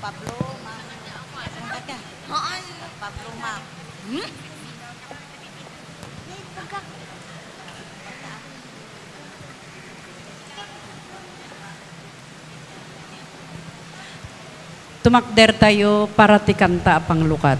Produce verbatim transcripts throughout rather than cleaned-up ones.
Pablo, ma'am. Haan. Pablo, ma'am. Hmm? Tumakdertayo para ti kanta a panglukat.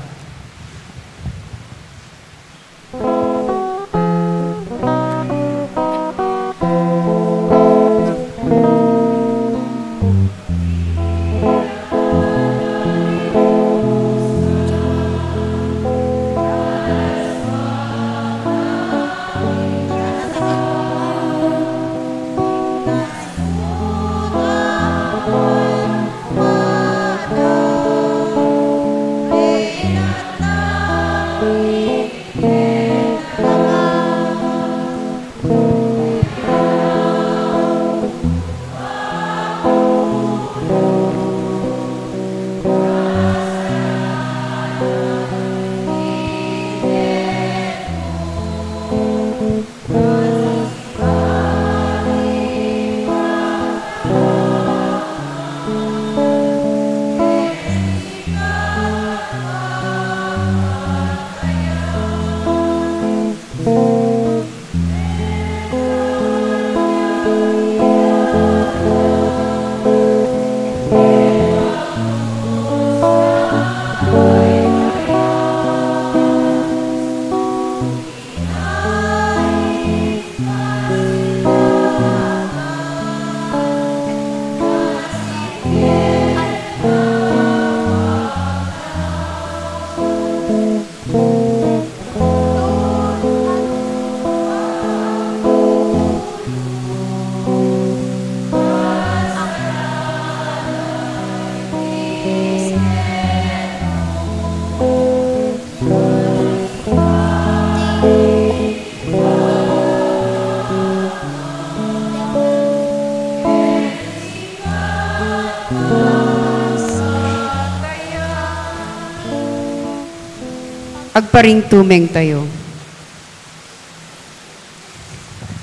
Agparingtumengtayo.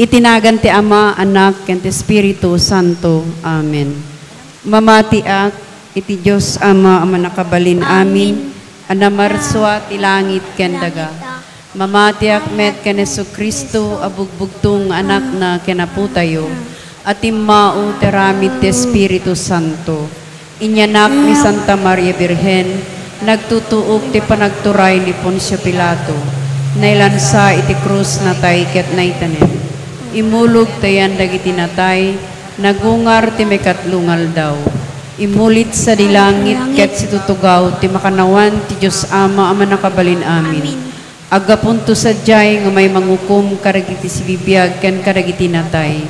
Iti nagan ti Ama, Anak, ken ti Espiritu Santo. Amen. Mamatiak iti Dios Ama a Mannakabalin Amin, a namarsua ti langit ken daga. Mamatiak met ken Jesu-Cristo a bugbugtong nga Anakna ken Apotayo, a timmao ti aramid ti Espiritu Santo. Inyanak ni Santa Maria Birhen, nagtutuok ti panagturay ni Poncio Pilato, nailansa iti krus, natay ket naitanem. Immulog ta yan dagiti natay, nagungar ti maikatlo nga aldaw. Immulit sadi langit ket situtugaw ti makannawan ti Dios Ama a Mannakabalin Amin. Aggapunto sadiay nga maymangukom kadagiti sibibiag ken kadagiti natay.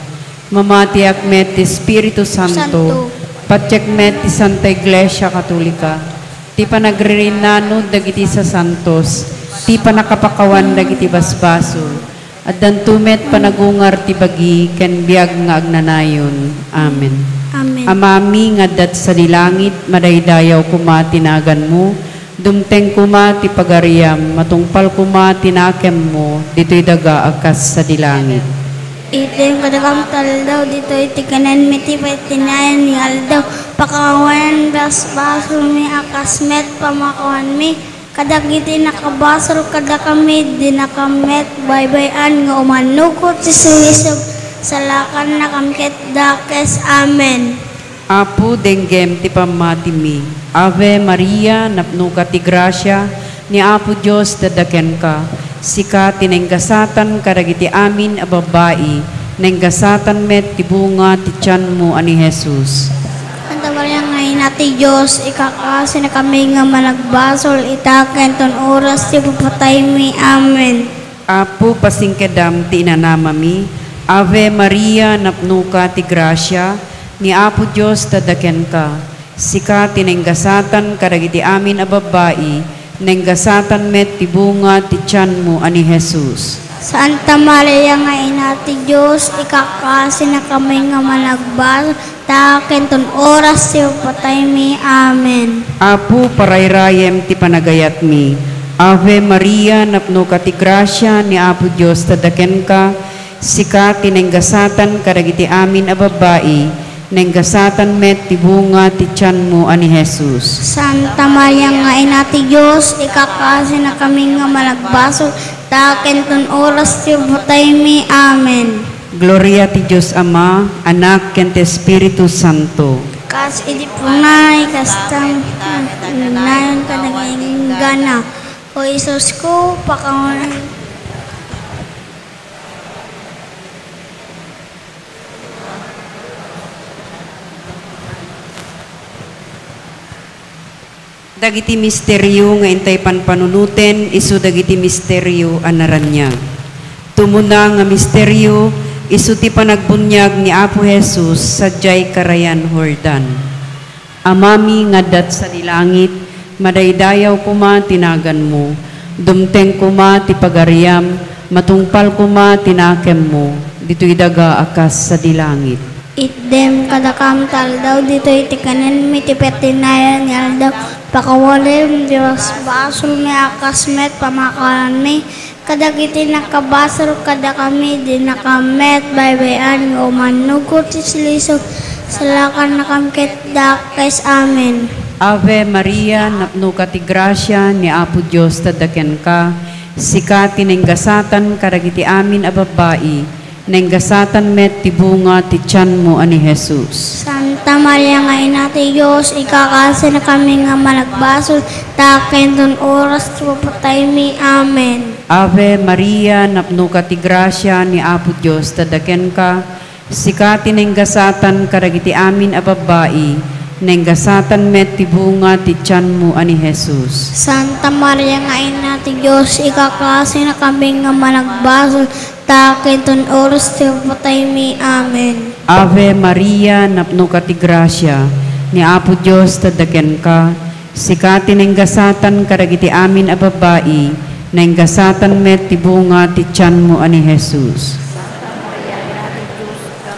Mamatiak met ti Espiritu Santo, Santo. Patiek met ti Santa Iglesia Katolika, ti panagririnanod dagiti sasantos, ti panakapakawan dagiti basbasol. Addanto met panagungar ti bagi ken biag nga agnanayon. Amen. Amen. Amami nga adda sadi langit, madaydayaw koma ti naganmo. Dumteng koma ti pagariam, matungpal koma ti nakemmo, ditoy daga a kas sadi langit. Itdem kadakami ti aldaw ditoy, iti kanenmi ti pagtinayan nga aldaw. Pakawan basbasolmi a kas met pamakawanmi kadagiti nakabasol kadakami, dinakami met baybay-an nga umannukot ti sumisog, salakannakami ket dakes. Amen. Apo, denggem ti pammatimi. Ave Maria, napnoka ti grasia, ni Apo Dios adda kenka. Sika ti nainggasatan kadagiti amin a babbai, nainggasatan met ti bunga ti tianmo a ni Jesus. Santa Maria nga Ina ti Dios, ikakaasinakami nga managbasol ita ken ton oras ti papataymi. Amen. Apo, pasingkedam ti inanamami. Ave Maria, napnoka ti grasia, ni Apo Dios adda kenka. Sika ti nainggasatan kadagiti amin a babbai, nainggasatan met ti bunga ti tianmo a ni Jesus. Santa Maria nga Ina ti Dios, ikakaasinakami nga managbasol ita ken ton oras ti papataymi. Amen. Apo, parayrayem ti panagayatmi. Ave Maria, napnoka ti grasia, ni Apo Dios adda kenka. Sika ti nainggasatan kadagiti amin a babbai, Naingasatan met ti bunga ti tianmo a ni Jesus. Santa Maria nga Ina ti Dios, ikakaasinakami nga managbasol, ta ken ton oras ti pataymi. Amen. Gloria ti Dios Ama, Anak, ken ti Espiritu Santo. Kas idi punay, kasta nayon kadagingana. O Jesus ko, pakawan. Dagiti misterio nga intay panpanunoten isu dagiti misterio a naraniag. Tumuna nga misterio, isu ti panagbuniag ni Apo Jesus sadiay karayan Jordan. Amami nga adda sadi langit, madaydayaw koma ti naganmo. Dumteng koma ti pagariam, matungpal koma ti nakemmo, ditoy daga a kas sadi langit. Itdem kadakam ti aldaw ditoy ti kanenmi ti patinayan nga aldaw. Pakawanem ti basbasolmi a kas met pamakawanmi kadagiti nakabasol kadakami, dinaka met baybay-an nga umannugot iti lisog, salakannakam ket dakes. Amen. Ave Maria, napnoka ti grasia, ni Apo Dios adda kenka. Sika ti naingasatan kadagiti amin a babbai, naingasatan met ti bunga ti tianmo a ni Jesus. Santa Maria nga Ina ti Dios, ikakaasinakami nga managbasol, ta ken ton oras ti papataymi. Amen. Ave Maria, napnoka ti grasia, ni Apo Dios adda kenka. Sika ti naingasatan kadagiti amin a babbai, naingasatan met ti bunga ti tianmo a ni Jesus. Santa Maria nga Ina ti Dios, ikakaasinakami nga managbasol, ta ken ton oras ti papataymi. Amen. Ave Maria, napnoka ti grasia, ni Apo Dios adda kenka. Sika ti naingasatan kadagiti amin a babbai, naingasatan met ti bunga ti tianmo a ni Jesus.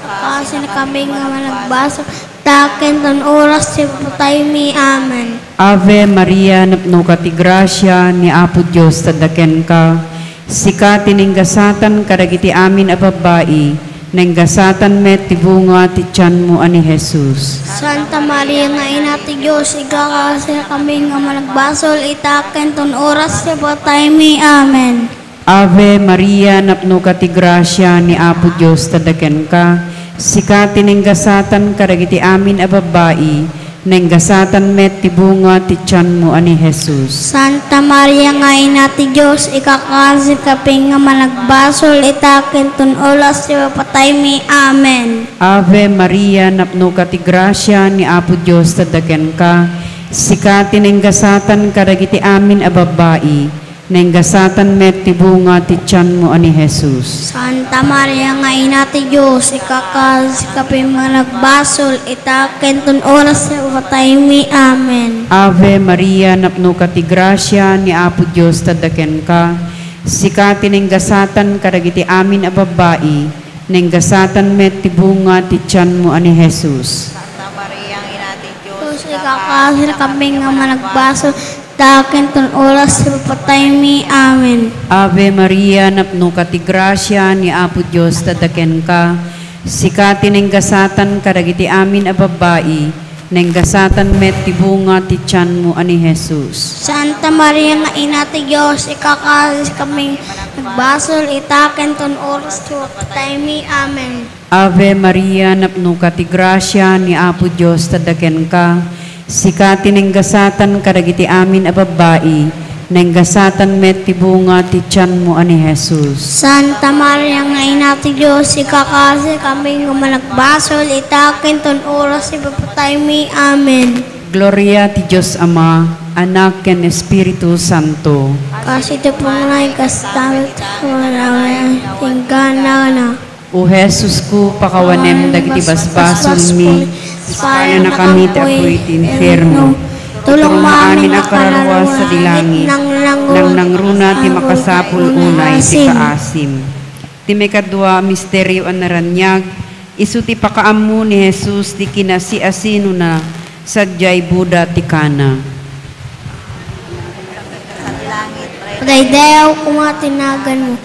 Kaasinakami nga managbasol, ta ken ton oras ti pataymi. Amen. Ave Maria, napnoka ti grasia, ni Apo Dios adda kenka. Sika ti naingasatan kadagiti amin a babbai, naingasatan met ti bunga ti tianmo a ni Jesus. Santa Maria nga Ina ti Dios, ikakaasinakami nga managbasol, ita ken ton oras ti pataymi. Amen. Ave Maria, napnoka ti grasia, ni Apo Dios adda kenka. Sika ti naingasatan kadagiti amin a babbai, naingasatan met ti bunga ti tianmo a ni Jesus. Santa Maria nga Ina ti Dios, ikakaasinakami nga managbasol, ita ken ton oras ti papataymi. Amen. Ave Maria, napnoka ti grasia, ni Apo Dios adda kenka. Sika ti naingasatan kadagiti amin a babbai, naingasatan met ti bunga ti tianmo a ni Jesus. Santa Maria nga Ina ti Dios, ikakaasinakami nga managbasol, ita ken ton oras ti pataymi. Amen. Ave Maria, napnoka ti grasia, ni Apo Dios adda kenka. Sika ti naingasatan kadagiti amin a babbai, naingasatan met ti bunga ti tianmo a ni Jesus. Santa Maria nga Ina ti Dios, ikakaasinakami nga managbasol, ta ken ton oras ti papataymi. Amen. Ave Maria, napnoka ti grasia, ni Apo Dios adda kenka. Sika ti naingasatan kadagiti amin a babbai, naingasatan met ti bunga ti tianmo a ni Jesus. Santa Maria nga Ina ti Dios, ikakaasinakami nga managbasol, ita ken ton oras ti papataymi. Amen. Ave Maria, napnoka ti grasia, ni Apo Dios adda kenka. Sika ti naingasatan kadagiti amin a babbai, naingasatan met ti bunga ti tianmo a ni Jesus. Santa Maria nga Ina ti Dios, ikakaasinakami nga managbasol, ita ken ton oras ti papataymi. Amen. Gloria ti Dios Ama, Anak, ken Espiritu Santo. Kas iti punay, kasta met, wala, wala, tinggana na. O Jesus ko, pakawanem dagiti basbasolmi, ispalnakami ti apuy ti infierno. Tulong maamin a kararua sadi langit, nangnangruna ti makasapul unay ti kaasim. Ti maikadua a misterio a naraniag, isu ti pakaammo ni Jesus ti kinasiasinona sadiay boda ti Cana. Daydayaw koma ti naganmo,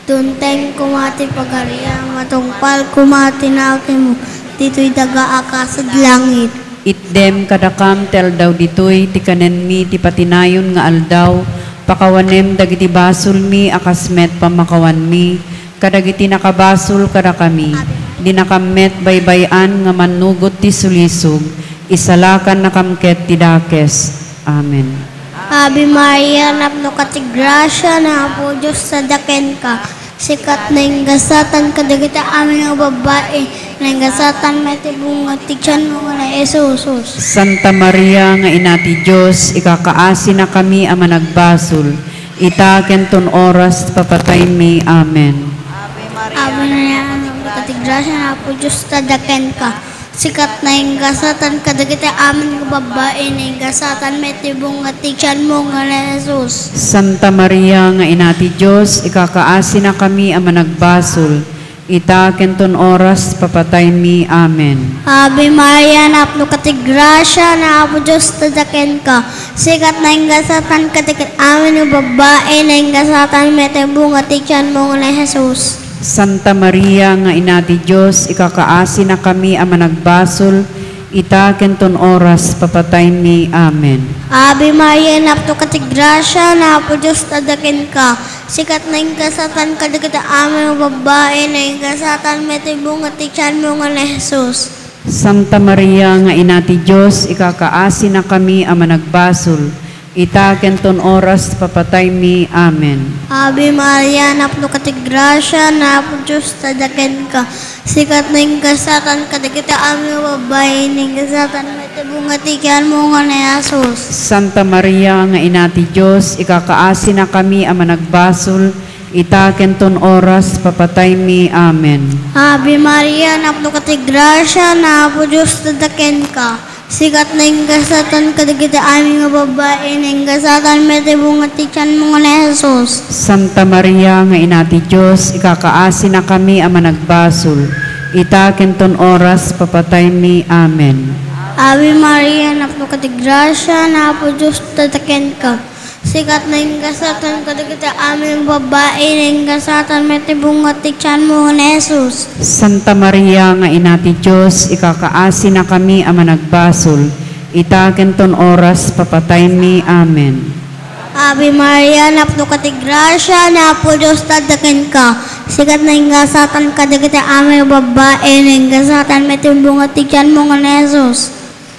dumteng koma ti pagariam, matungpal koma ti nakemmo, ditoy daga a kas iti langit. Itdem kadakam ti aldaw ditoy ti kanenmi ti patinayon nga aldaw. Pakawanem dagiti basolmi a kas met pammakawanmi kadagiti nakabasol kadakami. Dinakam met baybay-an nga mannugot ti sulisog. Isalakannakam ket ti dakes. Amen. Ave Maria, napnoka ti grasia, ni Apo Dios adda kenka. Sika ti naingasatan kadagiti amin nga babbai, naingasatan met ti bunga ti tianmo nga ni Jesus. Santa Maria nga Ina ti Dios, ikakaasinakami a managbasol, ita ken ton oras ti papataymi. Amen. Ave Maria, napnoka ti grasia, ni Apo Dios adda kenka. Sika ti naingasatan kadagiti amin nga babbai, naingasatan met ti bunga ti tianmo nga ni Jesus. Santa Maria nga Ina ti Dios, ikakaasinakami a managbasol, ita ken ton oras papataymi. Amen. Ave Maria, napnoka ti grasia, ni Apo Dios adda kenka. Sika ti naingasatan kadagiti amin nga babbai, naingasatan met ti bunga ti tianmo nga ni Jesus. Santa Maria nga Ina ti Dios, ikakaasinakami a managbasol, ita ken ton oras papataymi. Amen. Ave Maria, napnoka ti grasia, ni Apo Dios adda kenka. Sika ti naingasatan kadagiti amin nga babbai, naingasatan met ti bunga ti tianmo nga ni Jesus. Santa Maria nga Ina ti Dios, ikakaasinakami a managbasol, ita ken ton oras ti papataymi. Amen. Ave Maria, napnoka ti grasia, ni Apo Dios adda kenka. Sika ti naingasatan kadagiti amin nga babbai, naingasatan met ti bunga ti tianmo nga ni Jesus. Santa Maria nga Ina ti Dios, ikakaasinakami a managbasol, ita ken ton oras papataymi. Amen. Ave Maria, napnoka ti grasia, ni Apo Dios adda kenka. Sika ti naingasatan kadagiti amin nga babbai, naingasatan met ti bunga ti tianmo nga ni Jesus. Santa Maria nga Ina ti Dios, ikakaasinakami a managbasol, ita ken ton oras papataymi. Amen. Ave Maria, napnoka ti grasia, ni Apo Dios adda kenka. Sika ti naingasatan kadagiti amin nga babbai, naingasatan met ti bunga ti tianmo nga ni Jesus. Santa Maria nga Ina ti Dios, ikakaasinakami a managbasol, ita ken ton oras papataymi. Amen. Ave Maria, napnoka ti grasia, ni Apo Dios adda kenka. Sika ti naingasatan kadagiti amin nga babbai, naingasatan met ti bunga ti tianmo nga ni Jesus.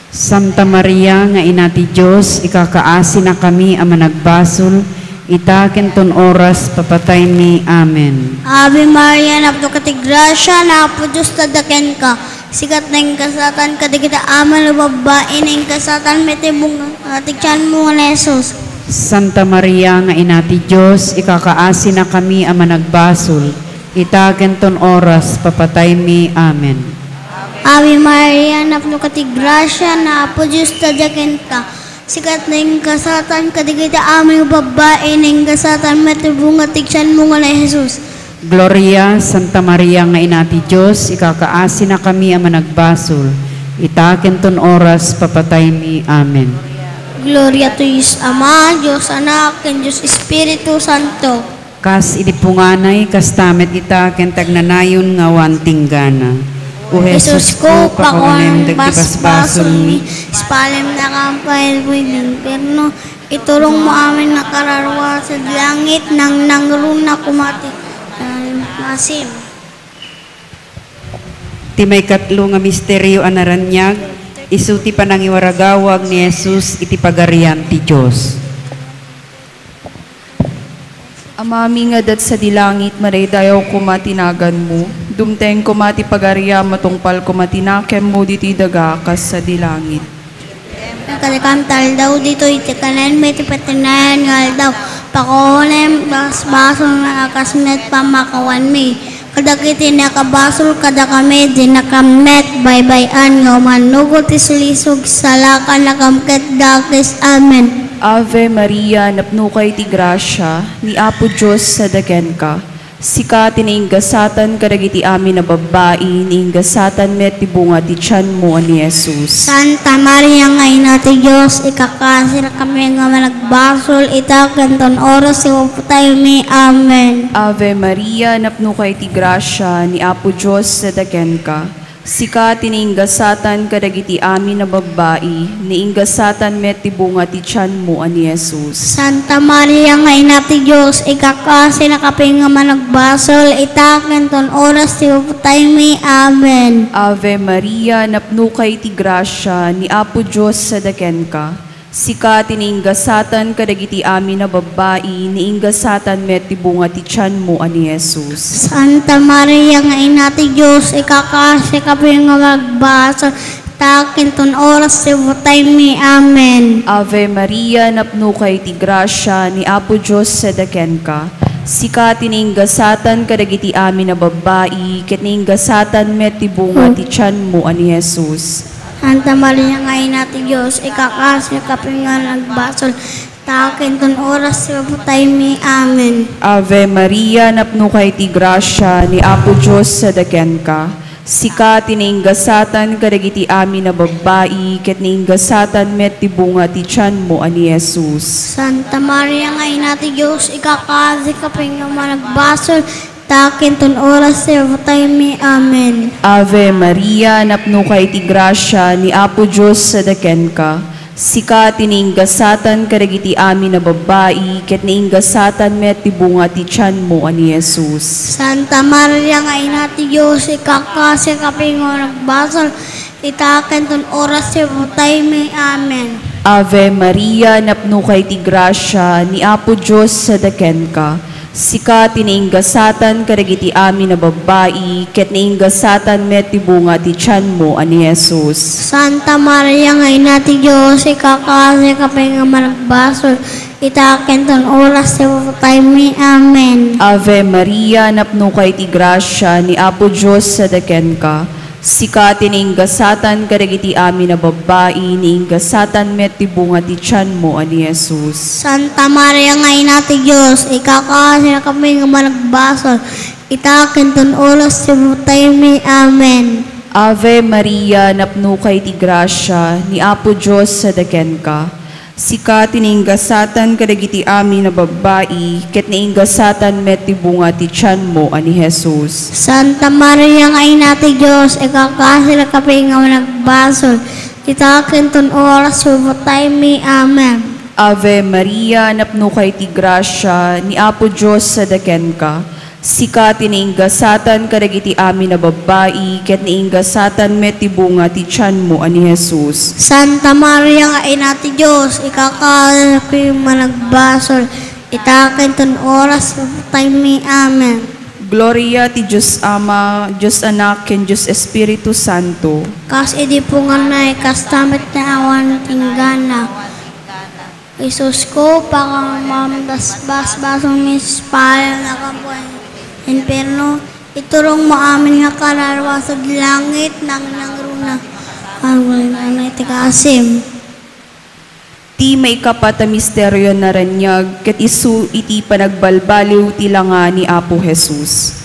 Santa Maria nga Ina ti Dios, ikakaasinakami a managbasol, ita ken ton oras papataymi. Amen. Ave Maria, napnoka ti grasia, ni Apo Dios adda kenka. Sika ti naingasatan kadagiti amin nga babbai, naingasatan met ti bunga ti tianmo nga ni Jesus. Santa Maria nga Ina ti Dios, ikakaasinakami a managbasol, ita ken ton oras papataymi. Amen. Ave Maria, napnoka ti grasia, ni Apo Dios adda kenka. Sika ti naingasatan kadagiti amin nga babbai, naingasatan met ti bunga ti tianmo nga ni Jesus. Gloria, Santa Maria nga Ina ti Dios, ikakaasinakami a managbasol, ita ken ton oras papataymi. Amen. Gloria to Dios Ama, Dios Anak, ken Dios Espiritu Santo. Kas idi punganay, kasta met ita ken ti agnanayon nga awan tinggana. O Jesusko, pakawanem dagiti basbasolmi, ispalem nakam pay iti impierno, iturongmo amin a kararua sadi langit, nangnangruna koma ti masim. Ti maikatlo nga misterio a naraniag, isu ti panangiwaragawag ni Jesus iti Pagarian ti Dios. Amami nga adda sadi langit, madaydayaw koma ti naganmo. Dumteng koma ti pagariam, matungpal koma ti nakemmo ditoy daga a kas sadi langit. Kadakam ti aldaw ditoy ti kanenmi ti patinayon nga aldaw. Pakawanem basbasolmi a kas met pammakawanmi. Kadagiti nakabasol kadakami, dinakam met baybay-an nga umannugot ti sulisog, salakannakam ket dakes. Amen. Ave Maria, napnoka iti grasia, ni Apo Dios adda kenka. Sika ti naingasatan kadagiti amin a babbai, naingasatan met ti bunga ti tianmo a ni Jesus. Santa Maria nga Ina ti Dios, ikakaasinakami nga managbasol, ita ken ton oras ti papataymi. Amen. Ave Maria, napnoka iti grasia, ni Apo Dios adda kenka. Sika ti nainggasatan kadagiti amin a babbai, nainggasatan met ti bunga ti tianmo a ni Jesus. Santa Maria nga Ina ti Dios, ikakaasinakamin nga managbasol, ita ken ton oras ti mapataymi. Amen. Ave Maria, napnokay ti grasia, ni Apo Dios sadakenka. Sika ti nainggasatan kadagiti amin a babbai, nainggasatan met ti bunga ti tianmo a ni Jesus. Santa Maria nga Ina ti Dios, ikakaasinakamin nga managbasol, ita ken ton oras ti mapataymi. Amen. Ave Maria, napnokay ti grasia, ni Apo Dios sadakenka. Sika ti nainggasatan kadagiti amin a babbai, ket nainggasatan met ti bunga ti tianmo a ni Jesus. Santa Maria nga Ina ti Dios, ikakaasinakamin nga managbasol, ita ken ton oras ti mapataymi. Amen. Ave Maria, napnokay ti grasia, ni Apo Dios sadakenka. Sika ti nainggasatan kadagiti amin a babbai, ket nainggasatan met ti bunga ti tianmo a ni Jesus. Santa Maria nga Ina ti Dios, ikakaasinakamin nga managbasol, ita ken ton oras ti mapataymi. Amen. Ave Maria, napnokay ti grasia, ni Apo Dios sadakenka. Sika ti nainggasatan kadagiti amin a babbai, ket nainggasatan met ti bunga ti tianmo a ni Jesus. Santa Maria nga Ina ti Dios, ikakaasinakamin nga managbasol, ita ken ton oras ti mapataymi. Amen. Ave Maria, napnokay ti grasia, ni Apo Dios sadakenka. Sika ti nainggasatan kadagiti amin a babbai, ket nainggasatan met ti bunga ti tianmo a ni Jesus. Santa Maria nga Ina ti Dios, ikakaasinakamin nga managbasol, ita ken ton oras ti mapataymi. Amen. Ave Maria, napnokay ti grasia, ni Apo Dios sadakenka. Sika ti nainggasatan kadagiti amin a babbai, nainggasatan met ti bunga ti tianmo a ni Jesus. Santa Maria nga Ina ti Dios, ikakaasinakamin nga managbasol, ita ken ton oras ti mapataymi. Amen. Ave Maria, napnokay ti grasia, ni Apo Dios sadakenka. Sika ti nainggasatan kadagiti amin a babbai, ket nainggasatan met ti bunga ti tianmo a ni Jesus. Santa Maria nga Ina ti Dios, ikakaasinakamin nga managbasol, ita ken ton oras ti mapataymi. Amen. Ave Maria, napnokay ti grasia, ni Apo Dios sadakenka. Sika ti nainggasatan kadagiti amin a babbai, ket nainggasatan met ti bunga ti tianmo a ni Jesus. Santa Maria nga Ina ti Dios, ikakaasinakamin nga managbasol, ita ken ton oras ti mapataymi. Amen. Gloria ti Dios Ama, Dios Anak, ken Dios Espiritu Santo. Kas idi punganna, kasta met ti awan ti inggana. Jesusko, pakamamdasbasbasolmi, ispayam nga kapuy infierno, iturongmo amin nga kararua sadi langit, nangnangruna, amin nga ti kaasim. Ti maikapat a misterio a naraniag, ket isu iti panagbalbaliw ti langa ni Apo Jesus.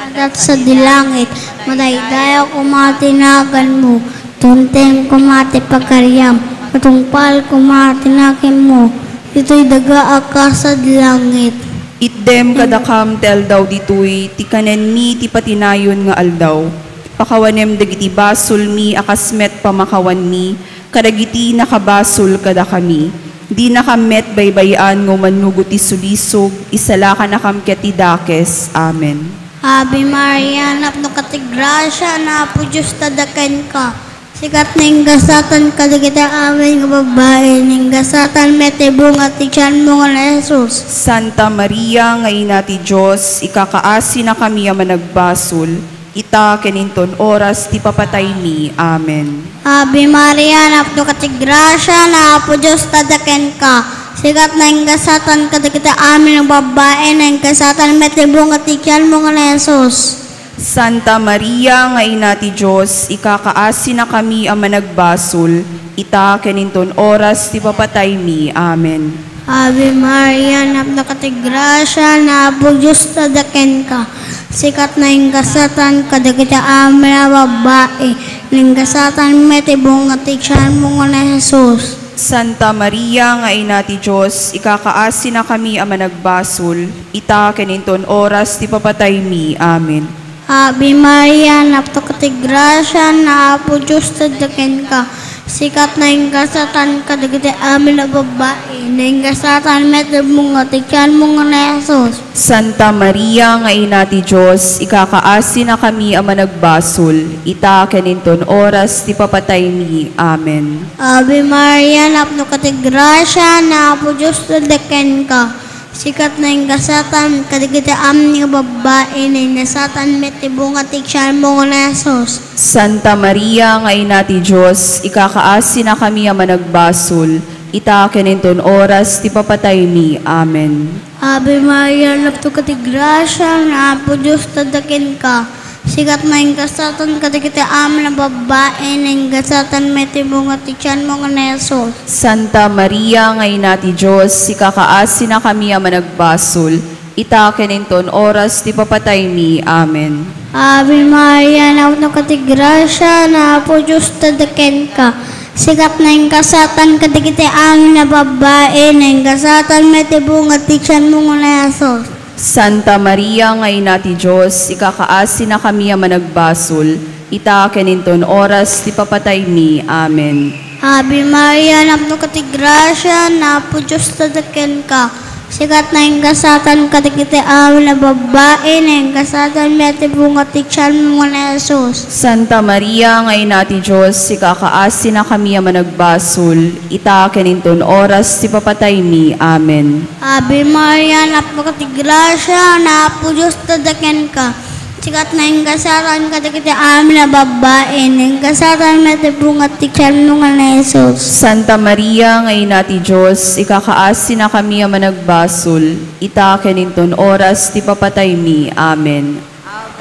Adat sadi langit, madaydayaw koma ti naganmo, tunteng koma ti pagariam, matungpal koma ti nakemmo, ditoy daga a kas sadi langit. Itdem kadakam ti aldaw ditoy ti kanenmi ti patinayon nga aldaw. Pakawanem dagiti basolmi a kas met pamakawanmi kadagiti nakabasol kadakami. Dinakam met baybay-an nga umanugo ti sulisog, isalakanakam ket ti dakes. Amen. Ave Maria, napnoka ti grasia, ni Apo Dios sadakenka. Sika ti nainggasatan kadagiti amin nga babbai, nainggasatan met ti bunga ti tianmo nga ni Jesus. Santa Maria nga Ina ti Dios, ikakaasinakami a managbasol, ita ken inton oras ti papataymi. Amen. Ave Maria, napnoka ti grasia, ni Apo Dios sadakenka. Sika ti nainggasatan kadagiti amin nga babbai, nainggasatan met ti bunga ti tianmo nga ni Jesus. Santa Maria nga Ina ti Dios, ikakaasinakami a managbasol, ita ken inton oras ti papataymi. Amen. Ave Maria, napnoka ti grasia, ni Apo Dios sadakenka. Sika ti nainggasatan kadagiti amin a babbai, nainggasatan met ti bunga ti tianmo nga ni Jesus. Santa Maria nga Ina ti Dios, ikakaasinakami a managbasol, ita ken inton oras ti papataymi. Amen. Ave Maria, napno ka ti grasia, ni Apo Dios adda kenka. Sika ti naingasatan kadagiti amin a babbai, naingasatan met ti bunga ti tianmo nga ni Jesus. Santa Maria nga Ina ti Dios, ikakaasinakami a managbasol, ita ken inton oras ti papataymi. Amen. Ave Maria, napno ka ti grasia, ni Apo Dios adda kenka. Sika ti naingasatan kadagiti amin nga babbai, naingasatan met ti bunga ti tianmo nga ni Jesus. Santa Maria nga Ina ti Dios, ikakaasinakami a managbasol, ita ken inton oras ti papataymi. Amen. Ave Maria, napno ka ti grasia, ni Apo Dios adda kenka. Sika ti naingasatan kadagiti amin a babbai, naingasatan met ti bunga ti tianmo nga ni Jesus. Santa Maria nga Ina ti Dios, ikakaasinakami a managbasol, ita ken inton oras ti papataymi. Amen. Ave Maria, napno ka ti grasia, ni Apo Dios adda kenka. Sika ti naingasatan kadagiti amin a babbai, naingasatan met ti bunga ti tianmo nga ni Jesus. Santa Maria nga Ina ti Dios, ikakaasinakami a managbasol, ita ken inton oras ti papataymi. Amen. Ave Maria, napno ka ti grasia, ni Apo Dios adda kenka. Sika ti naingasatan kadagiti amin a babbai, naingasatan met ti bunga ti tianmo nga ni Jesus. Santa Maria nga Ina ti Dios, ikakaasinakami a managbasol, ita ken inton oras ti papataymi. Amen. Ave Maria, napno ka ti grasia, ni Apo Dios adda kenka. Sika ti naingasatan kadagiti amin a babbai, naingasatan met ti bunga ti tianmo nga ni Jesus. Santa Maria nga Ina ti Dios, ikakaasinakami a managbasol, ita ken inton oras ti papataymi. Amen.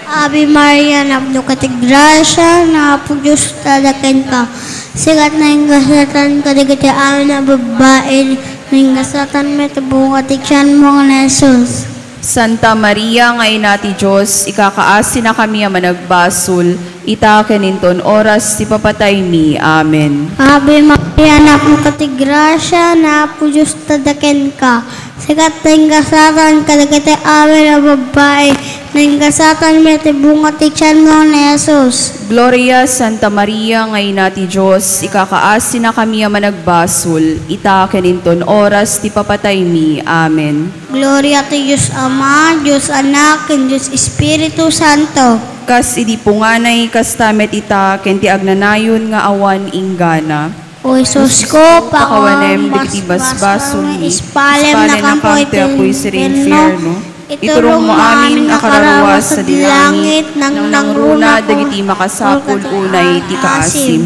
Ave Maria, napno ka ti grasia, ni Apo Dios adda kenka. Sika ti naingasatan kadagiti amin a babbai, naingasatan met ti bunga ti tianmo nga ni Jesus. Santa Maria nga Ina ti Dios, ikakaasinakami a managbasol, ita ken inton oras ti papataymi. Amen. Ave Maria, napno ka ti grasia, ni Apo Dios adda kenka. Sika ti naingasatan kadagiti amin a babbai, naingasatan met ti bunga ti tianmo ni Jesus. Gloria, Santa Maria nga Ina ti Dios, ikakaasinakami a managbasol, ita ken inton oras ti papataymi. Amen. Gloria ti Dios Ama, Dios Anak, ken Dios Espiritu Santo. Kas idi punganay, kasta met ita ken ti agnanayon nga awan inggana. O Jesusko, pakawanem dagiti basbasolmi, ispalennakam ti apuy sadi infierno. Iturongmo amin a kararuas sadi langit, nangnangruna dagiti makasapul unay ti kaasim.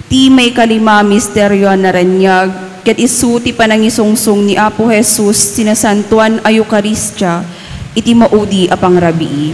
Ti maikalima a misterio a naraniag, ket isu ti panangisungsong ni Apo Jesus ti Nasantoan a Eukaristia iti maudi a pangrabii.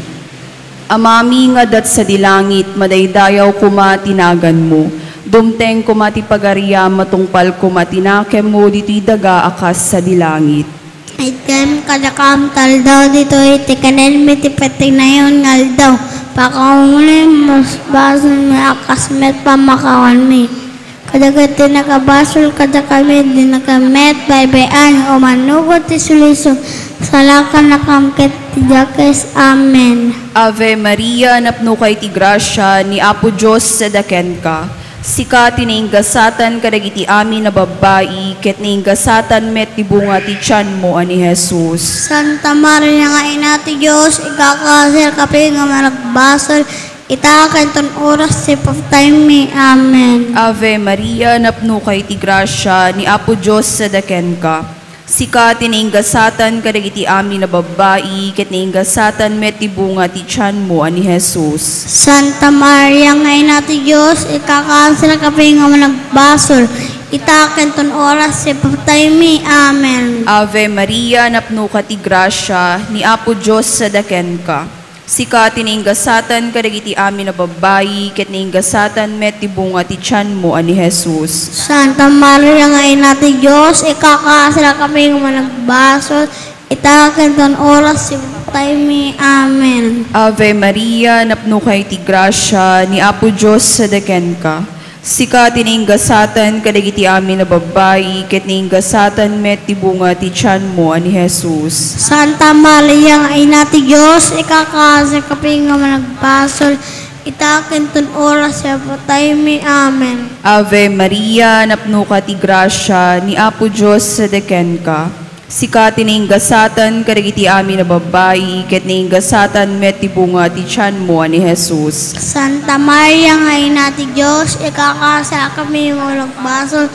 Amami nga adda sadi langit, madaydayaw koma ti naganmo. Dumteng koma ti pagariam, matungpal koma ti nakemmo ditoy daga a kas sadi langit. Itdem kadakam ti aldaw ditoy, ti kanenmi ti patinayon nga aldaw. Pakawanem ti basbasolmi a kas met pannakawanmi kadagiti nakabasol kadakami, dinakami met baybay-an, umanugot ti sulisog, salakannakam ket ti dakes. Amen. Ave Maria, napnoka iti grasia, ni Apo Dios sadi kenka. Sika ti naingasatan kadagiti amin a babbai, ket naingasatan met ti bunga ti tianmo a ni Jesus. Santa Maria nga Ina ti Dios, ikakaasinakami nga managbasol, ita ken ton oras ti papataymi. Amen. Ave Maria, napnoka iti grasia, ni Apo Dios sadi kenka. Sika ti naingasatan kadagiti amin a babbai, ket naingasatan met ti bunga ti tianmo a ni Jesus. Santa Maria nga Ina ti Dios, ikakaasinakami nga managbasol, ita ken ton oras ti papataymi. Amen. Ave Maria, napnoka ti grasia, ni Apo Dios sadi kenka. Sika ti naingasatan kadagiti amin a babbai, ket naingasatan met ti bunga ti tianmo a ni Jesus. Santa Maria nga Ina ti Dios, ikakaasinakami nga managbasol, ita ken ton oras ti papataymi. Amen. Ave Maria, napnoka iti grasia, ni Apo Dios sadi kenka. Sika ti nainggasatan kadagiti amin a babbai, ket nainggasatan met ti bunga ti tianmo a ni Jesus. Santa Maria nga Ina ti Dios, ikakasakami nga managbasol, ita ken ton oras ti mapataymi. Amen. Ave Maria, napnoka ti grasia, ni Apo Dios sadakenka. Sika ti nainggasatan kadagiti amin a babbai, ket nainggasatan met ti bunga ti tianmo a ni Jesus. Santa Maria nga Ina ti Dios, ikakasakami nga managbasol,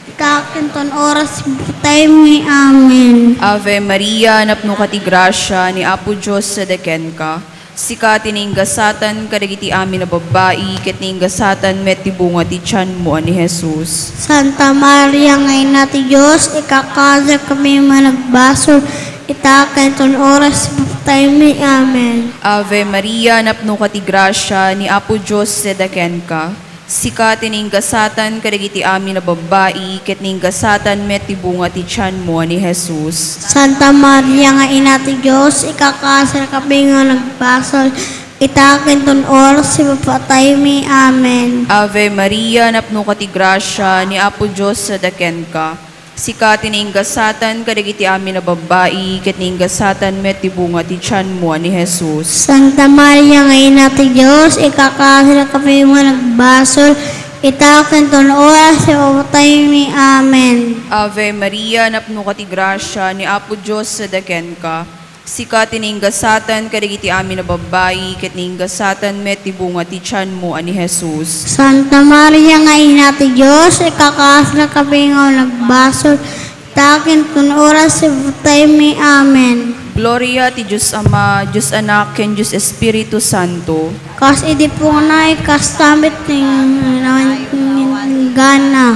ita ken ton oras ti mapataymi. Amen. Ave Maria, napnoka ti grasia, ni Apo Dios sadakenka. Sika ti nainggasatan kadagiti amin a babbai, ket nainggasatan met ti bunga ti tianmo a ni Jesus. Santa Maria nga Ina ti Dios, ikakasakami nga managbasol, ita ken ton oras ti mapataymi. Amen. Ave Maria, napnoka ti grasia, ni Apo Dios sadakenka. Sika ti nainggasatan kadagiti amin a babbai, ket nainggasatan met ti bunga ti tianmo a ni Jesus. Santa Maria nga Ina ti Dios, ikakasakami nga managbasol, ita ken ton oras ti mapataymi. Amen. Ave Maria, napnoka ti grasia, ni Apo Dios sadakenka. Sika ti nainggasatan kadagiti amin a babbai, ket nainggasatan met ti bunga ti tianmo a ni Jesus. Santa Maria nga Ina ti Dios, ikakasakami nga managbasol, ita ken ton oras ti mapataymi. Amen. Ave Maria, napnoka ti grasia, ni Apo Dios sadakenka. Sika ti nainggasatan kadagiti amin a babbai, ket nainggasatan met ti bunga ti tianmo a ni Jesus. Santa Maria nga Ina ti Dios, ikakasakami nga managbasol, ita ken ton oras ti mapataymi. Amen. Gloria ti Dios Ama, Dios Anak, ken Dios Espiritu Santo. Kas idi punay, kasta met ti nanggana.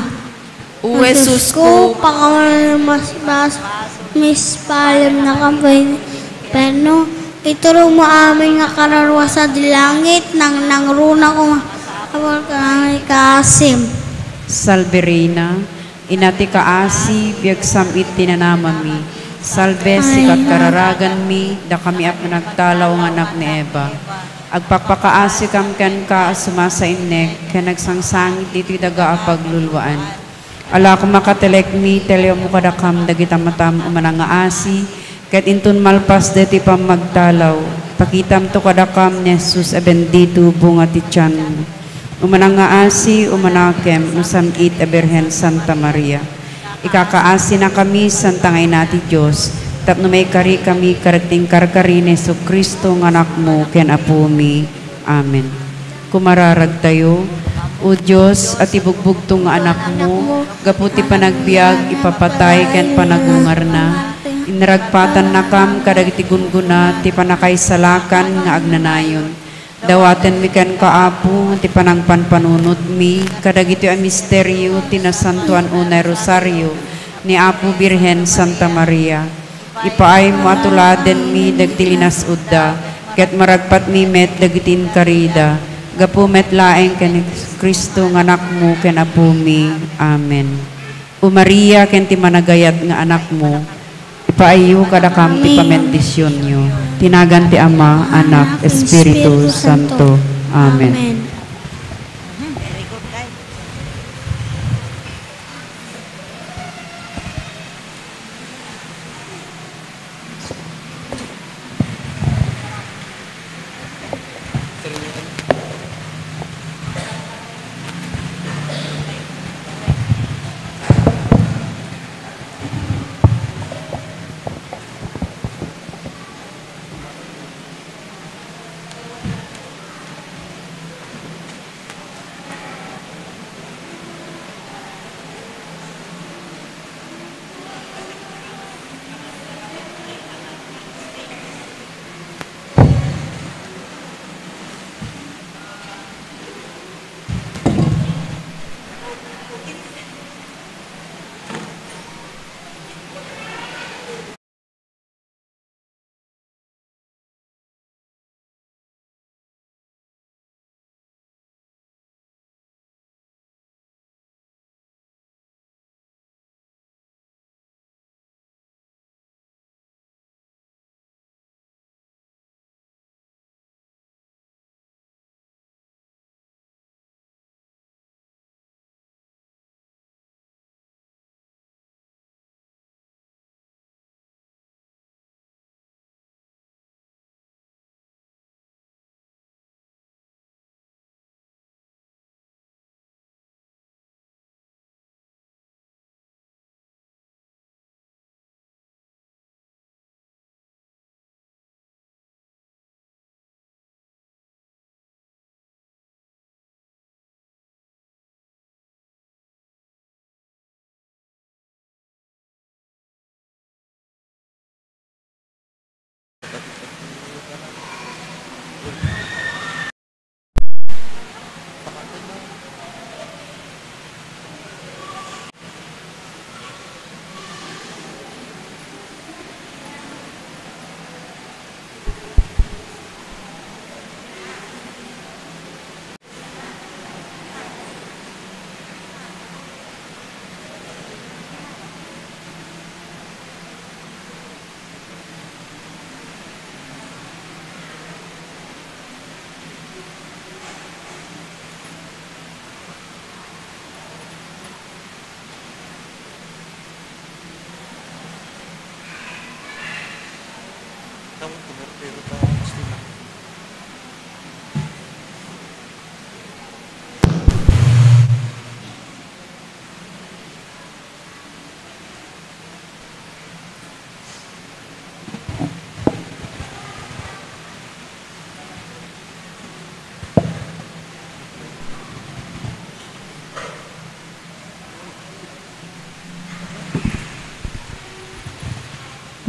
O Jesusko, pakawan mas bas, mispalem na kampay perno. Iturong mo amin nga kararuasa di langit, nang nangruna ko nga awal ka nang ikasim. Salve Reina, Ina ti kaasi, biag sam-it ti nanamami. Salve, sikat kararaganmi, dakami a panagtalaw nga anak ni Eva. Agpakpakaasikam kenka a sumasainnek, ken agsangsangit ditoy daga a pagluluan. Ala koma katelekmi, telekmo kadakam dagita matam a manangaasi, ket inton malpas daytoy pammagtalaw, pakitamto kadakam ni Jesus a bendito bunga ti tianmo. O manangaasi, o manakem, o sam-it a Birhen Santa Maria. Ikakaasinakami, Santa nga Ina ti Dios, tapno maikarikami kadagiti inkarkari ni Jesu-Cristo nga Anakmo ken Apomi. Amen. Kumararagtayo. O Dios, a ti bugbugtong nga Anakmo, gapu ti panagbiag, ipapatay ken panagungarna, inragpatannakam kadagiti gunggona ti pannakaisalakan nga agnanayon. Dawatenmi kenka, Apo, ti panangpanpanunotmi kadagitoy a misterio ti Nasantoan unay Rosario ni Apo Birhen Santa Maria. Ipaaymo a tuladenmi dagiti linas-udda, ket maragpatmi met dagiti inkarida, gapu met laeng ken Cristo nga Anakmo ken Apomi. Amen. O Maria ken ti managayat nga Anakmo, ipaayyo kadakam ti pamendisionyo. Ti nagan ti Ama, Anak, Espiritu Santo. Amen.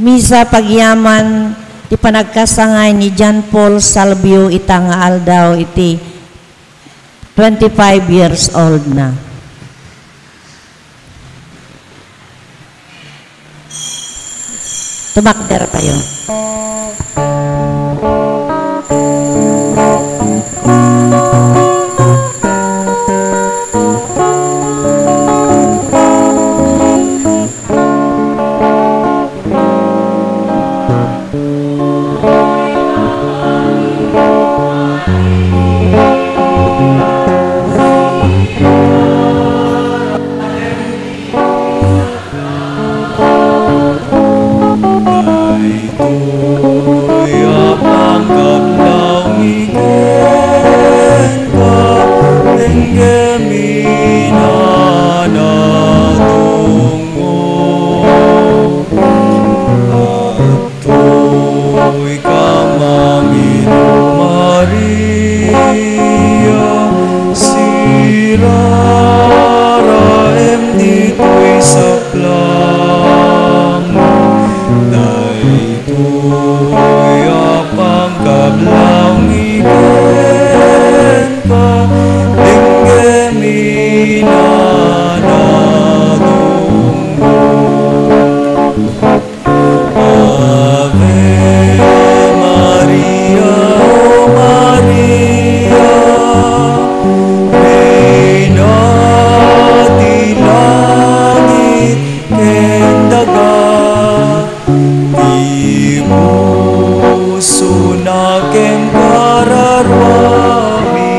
Misa pagyaman ti panagkasangay ni John Paul Salvio ita nga aldaw iti twenty-five years old na. Tumakder tayo. Daytoy a pangkablaw mi kenka, dengngem ina, nadungngom. Adtoy ka, Mami Maria, siraraem ditoy saplang. Daytoy a pangkablaw mi kenka, dengngem ina, nadungngom. Ave Maria, O Maria, Reyna ti langit ken daga, ti musona ken kararuami,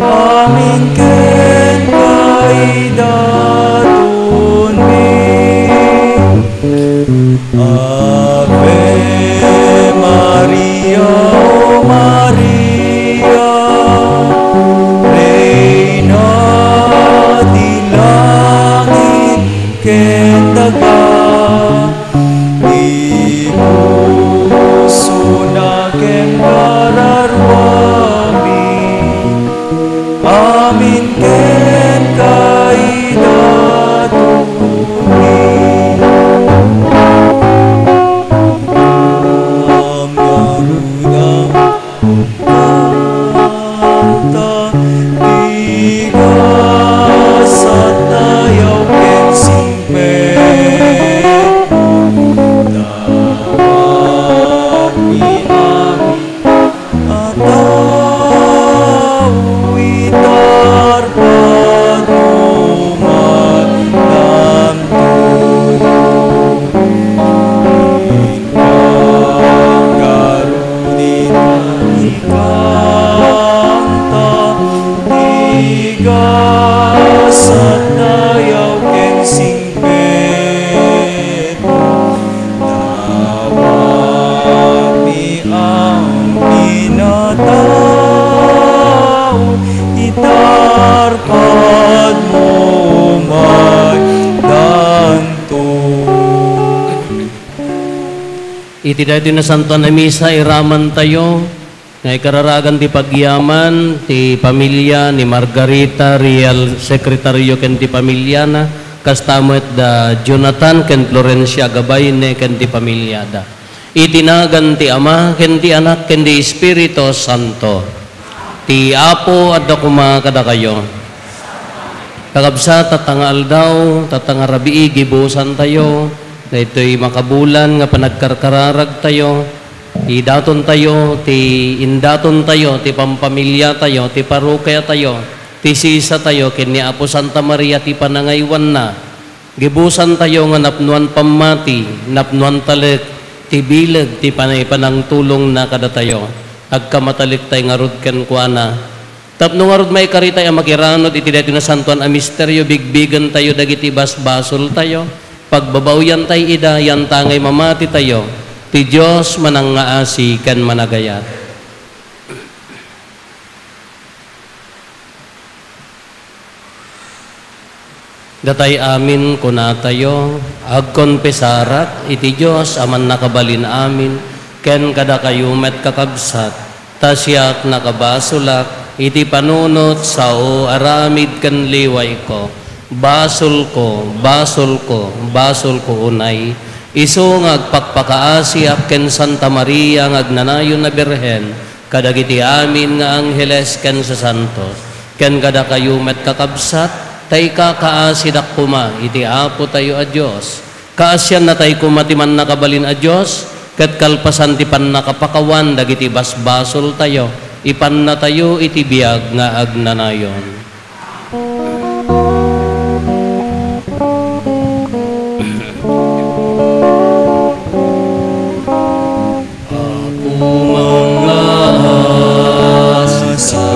amin kenka idatonmi. Ave Maria, O Maria, Reyna ti langit ken daga, ti musona ken kararuami, amin kenka idatonmi. Amngarudam kanta, ti gasat dayaw ken singpet, dawatmi amin a tao, itarpadmo man danto. Inka ngarud ita ti kanta, ti gasat dayaw ken singpet. Dawatmi amin a tao, itarpadmo man danto. Iti daytoy nasantoan a misa, iramantayo nga ikararagan ti pagyaman ti pamilia ni Margarita Real Secretario ken ti pamiliana, kasta met da Jonathan ken Florencia Gabayne ken ti pamiliada. Iti nagan ti Ama, ken ti Anak, ken ti Espiritu Santo. Ti Apo adda koma kadakayo. Kakabsat, tatta nga aldaw, tatta nga rabii, gibusantayo daytoy makabulan nga panagkarkararagtayo. Ti datontayo, ti indatontayo, ti pampamiliatayo, ti parokiatayo, ti sisatayo ken ni Apo Santa Maria ti panangaywanna. Gibusantayo nga napnoan pammati, napnoan talek ti bileg ti panay panangtulongna kadatayo. Agkamatalektay ngarud kenkuana. Tapno ngarud maikaritay a makiranud iti daytoy nasantoan a misterio, bigbigentayo dagiti basbasoltayo, pagbabaoyantay ida, yantangay mamatitayo. Ti Dios manangngaasi ken managayat. Datay amin kunatayo, agkonpesarak iti Dios a mannakabalin amin, ken kadakayo met, kakabsat, ta siak nakabasolak iti panunot, sao, aramid ken liwayko. Basolko, basolko, basolko unay, isu nga agpakpakaasiak ken Santa Maria nga agnanayon a Birhen, kadagiti amin nga angheles ken sasantos, ken kadakayo met, kakabsat, ta ikakaasidak koma iti Apotayo a Dios. Kaasiannatay koma ti Mannakabalin a Dios, ket kalpasan ti pannakapakawan dagiti basbasoltayo, ipannatayo iti biag nga agnanayon. Apo, mangngaasika.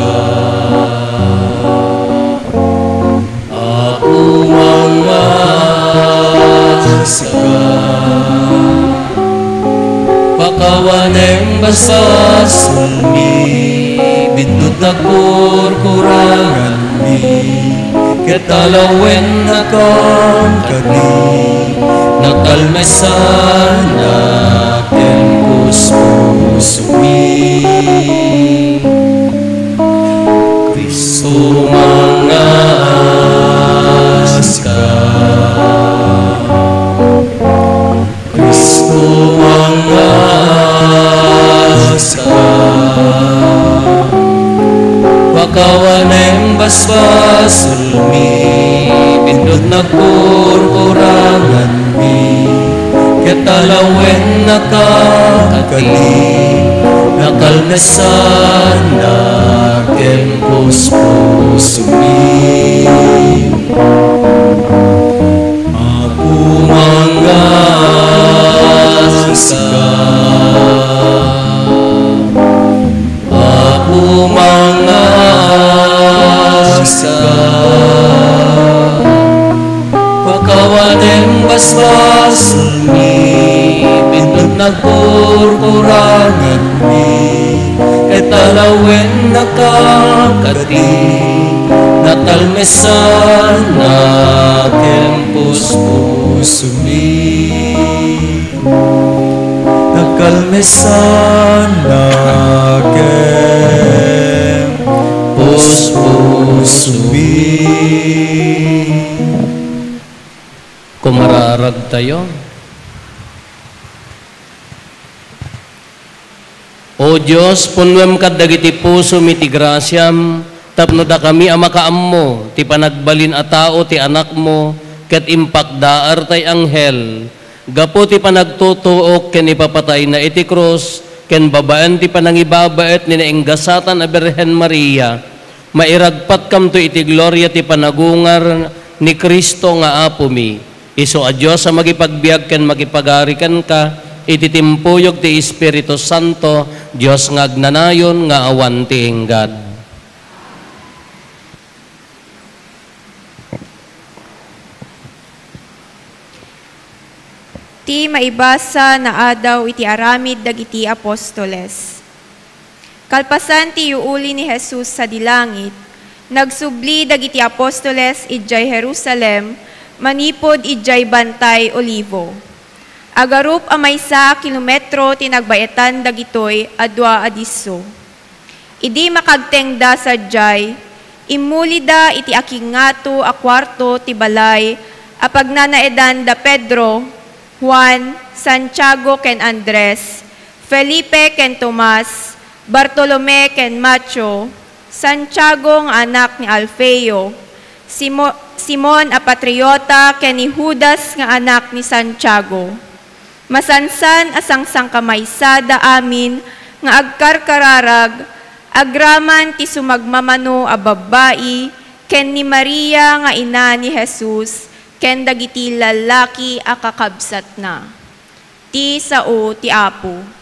Apo, mangngaasika. Pakawanem basbasolmi, bintot nagkurkuranganmi, ket alawennakam kadi, nakalmesannak ken puspusomi. Cristo, mangngaasika. Cristo, mangngaasika. Pakawanem basbasolmi, bintot nagkurkuranganmi, ket alawennakam kadi, nakalmesannak ken puspusomi. Apo, mangngaasika. Apo, mangngaasika. Pakawanem basbasolmi, bintot nagkurkuranganmi, ket alawennakam kadi, nakalmesannak ken puspusomi. Nakalmesannak ken puspusomi. Kumararagtayo. O Dios, punnuem kadagiti pusom iti grasiam, tapno dakami a makaammo ti panagbalin a tao ti Anakmo, ket impakdaar tay anghel, gapu ti panagtutuok ken ipapatayna iti krus, ken babaen ti panangibabaet ni nainggasatan a Birhen Maria, mairagpatkamto iti gloria ti panagungar ni Cristo nga Apomi. Isu a Dios a makipagbiag ken makipagari kenka iti timpuyog ti Espiritu Santo, Dios nga agnanayon nga awan ti inggad. Ti maibasa nga adaw iti aramid dagiti apostoles. Kalpasan ti yuuli ni Jesus sadi langit, nagsubli dagiti apostoles idiay Jerusalem manipud idiay Bantay Olivo. Agarup a maysa a kilometro ti nagbaetan dagitoy a dua a disso. Idi makagtengda sadiay, immulida iti akingngato a kuarto ti balay a pagnanaedan da Pedro, Juan, Santiago ken Andres, Felipe ken Tomas, Bartolome ken Mateo, Santiago nga anak ni Alfeo, Simo-, Simon a Patriota ken ni Judas nga anak ni Santiago. Masansan a sangsangkamaysada amin nga agkarkararag agraman ti sumagmamano a babbai ken ni Maria nga ina ni Jesus ken dagiti lallaki a kakabsatna. Ti sao ti Apo.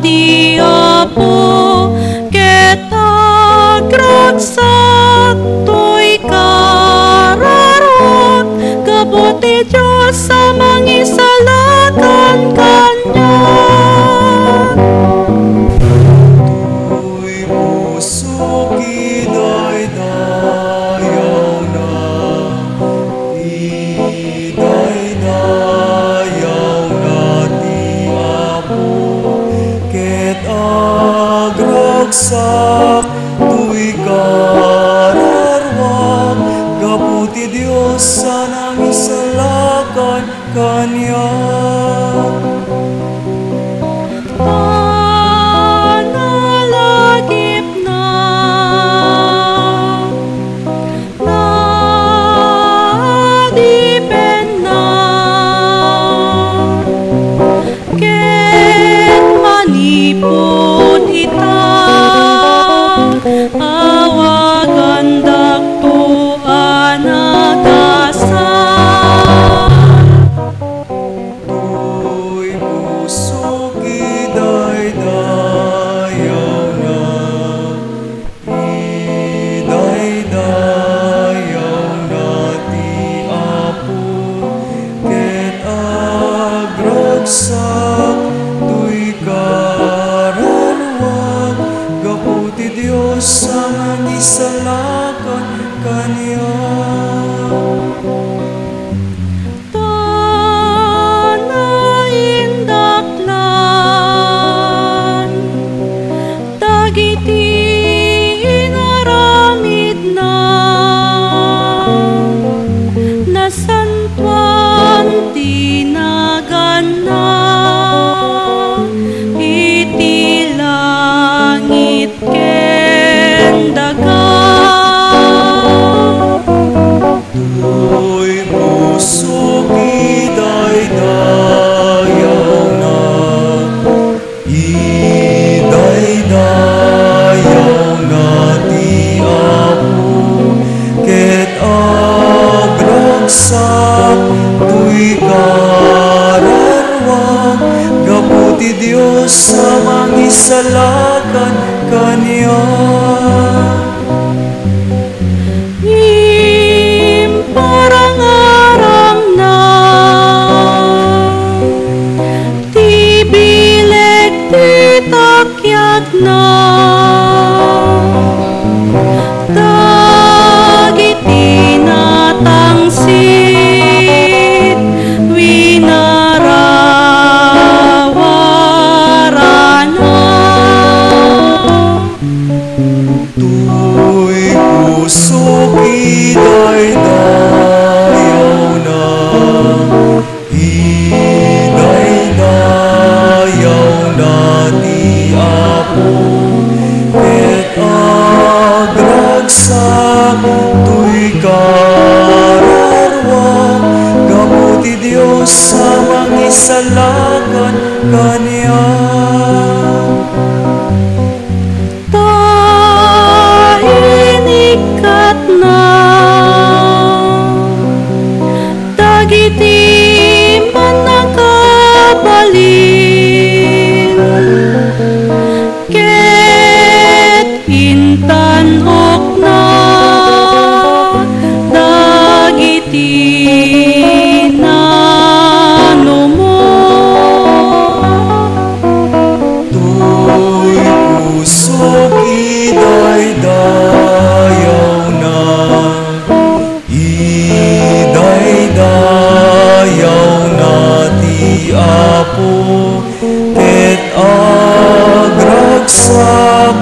ti Apo, ket agragsak toy kararuak gapu ti Dios a mangisalakan kaniak. Toy pusok idaydayawna, idaydayawna ti Apo, ket agragsak toy kararuak gapu ti Dios a nangisalakan kaniak. Panalagipna, naadipenna, ket manipud ita, awagandakto a nagasat. Toy pusok idaydayawna, idaydayawna ti Apo, ket agragsak toy kararuak gapu ti Dios a nangisalakan kaniak. Ta naindaklan dagiti inaramidna, nasantoan ti naganna iti langit ken daga. Toy pusok idaydayawna, idaydayawna ti Apo, ket agragsak toy kararuak gapu ti Dios a mangisalakan kaniak. Imparangarangna ti bileg ti takyagna dagiti natangsit, winarawarana. Toy pusok idaydayawna, idaydayawna ti Apo, ket agragsak toy kararuak gapu ti Dios a mangisalakan kaniak. Ta inikkatna dagiti mannakabalin, ket intan-okna dagiti nanumo. Toy pusok idaydayawna, idaydayawna ti Apo, ket agragsak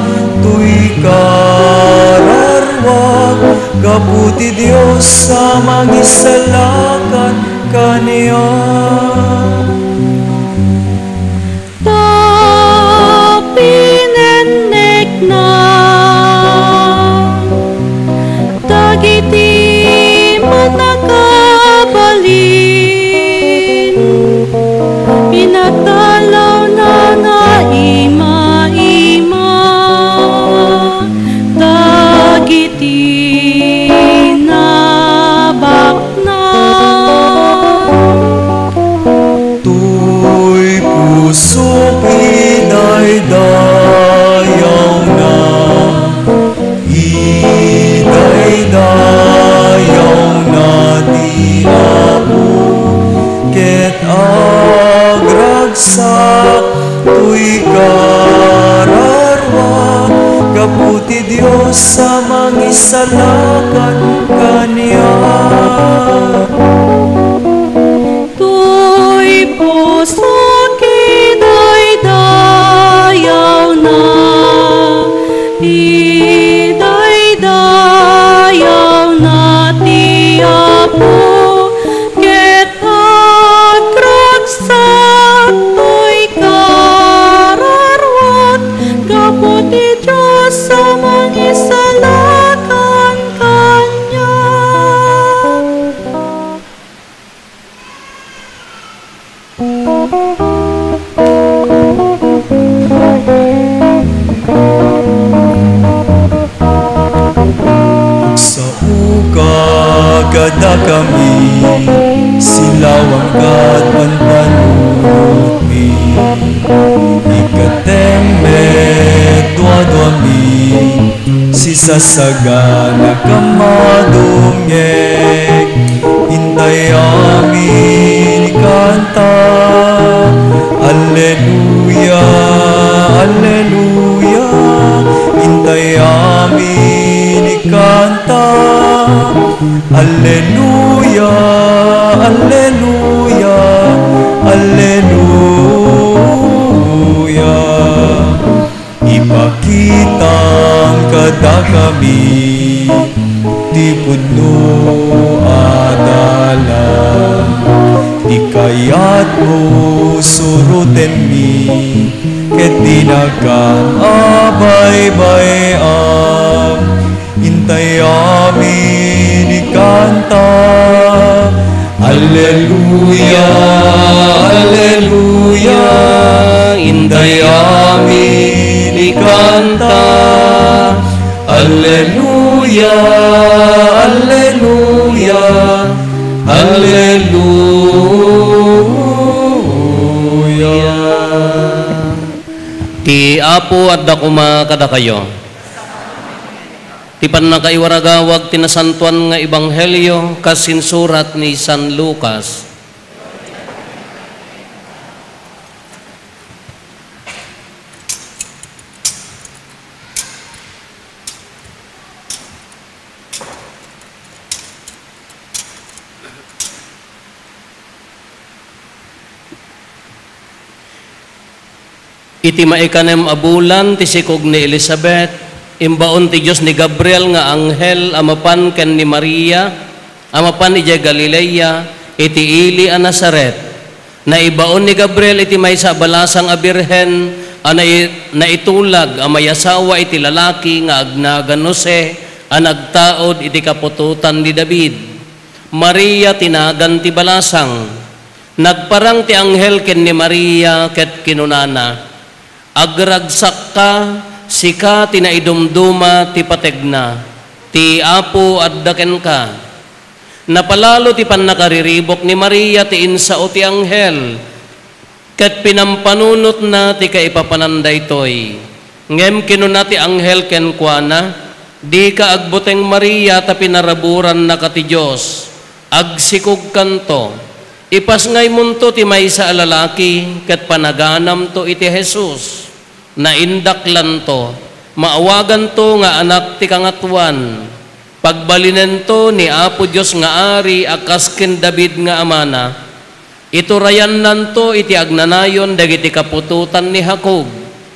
toy kararuak gapu ti Dios a mangisalakan kaniak. Ta pinennekna dagiti mannakabalin, pinatalawna naima-ima dagiti nabaknang. Sa toy kararua, gapu ti Dios a mangisalakan kaniak. Toy puso kidaydayawna, idaydayawna ti Apo, ket agragsak toy kararuak gapu ti Dios a mangisalakan kaniak. Agsaoka kadakami, silawangka ket panpanunotmi. Ikateng met duaduami, sisasagana ka madungngeg. Intay amin ikanta, Alleluia, Alleluia. Intay amin ikanta, Alleluia, Alleluia, Alleluia. Ipakitam kadakami ti pudno a dalan. Ti kayatmo surotenmi, ket dinakam a baybay-am. Intay amin ikanta, Alleluia, Alleluia. Intay amin ikanta, Alleluia, Alleluia, Alleluia. Ti Apo adda koma kadakayo. Ti pannakaiwaragawag ti nasantoan nga ebanghelio kas insurat ni San Lucas. Iti maikanem a bulan ti sikog ni Elisabet, imbaon ti Dios ni Gabriel nga anghel a mapan ken ni Maria a mapan idiay Galilea, iti ili a Nazaret. Naibaon ni Gabriel iti maysa a balasang a birhen a nai-, naitulag a mayasawa iti lalaki nga agnagan Jose a nagtaud iti kaputotan ni David. Maria ti nagan ti balasang. Nagparang ti anghel ken ni Maria ket kinunana, "Agragsakka, sika ti naidumduma ti pategna, ti Apo adda kenka." Napalalo ti pannakariribuk ni Maria ti insao ti anghel, ket pinampanunotna ti kaipapanan daytoy. Ngem kinuna ti anghel kenkuana, "Dika agbuteng, Maria, ta pinaraburannaka ti Dios. Agsikogkanto. Ipasngaymonto ti maysa a lalaki, ket panaganamto iti Jesus. Naindaklanto, maawaganto nga Anak ti Kangatoan. Pagbalinento ni Apo Dios nga Ari a kas ken David nga amana. Iturayannanto iti agnanayon dagiti kaputotan ni Jacob,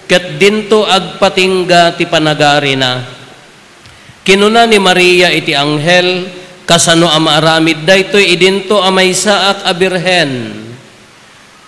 ket dinto agpatingga ti panagarina." Kinuna ni Maria iti anghel, "Kasano a maaramid daytoy idinto a maysaak a birhen?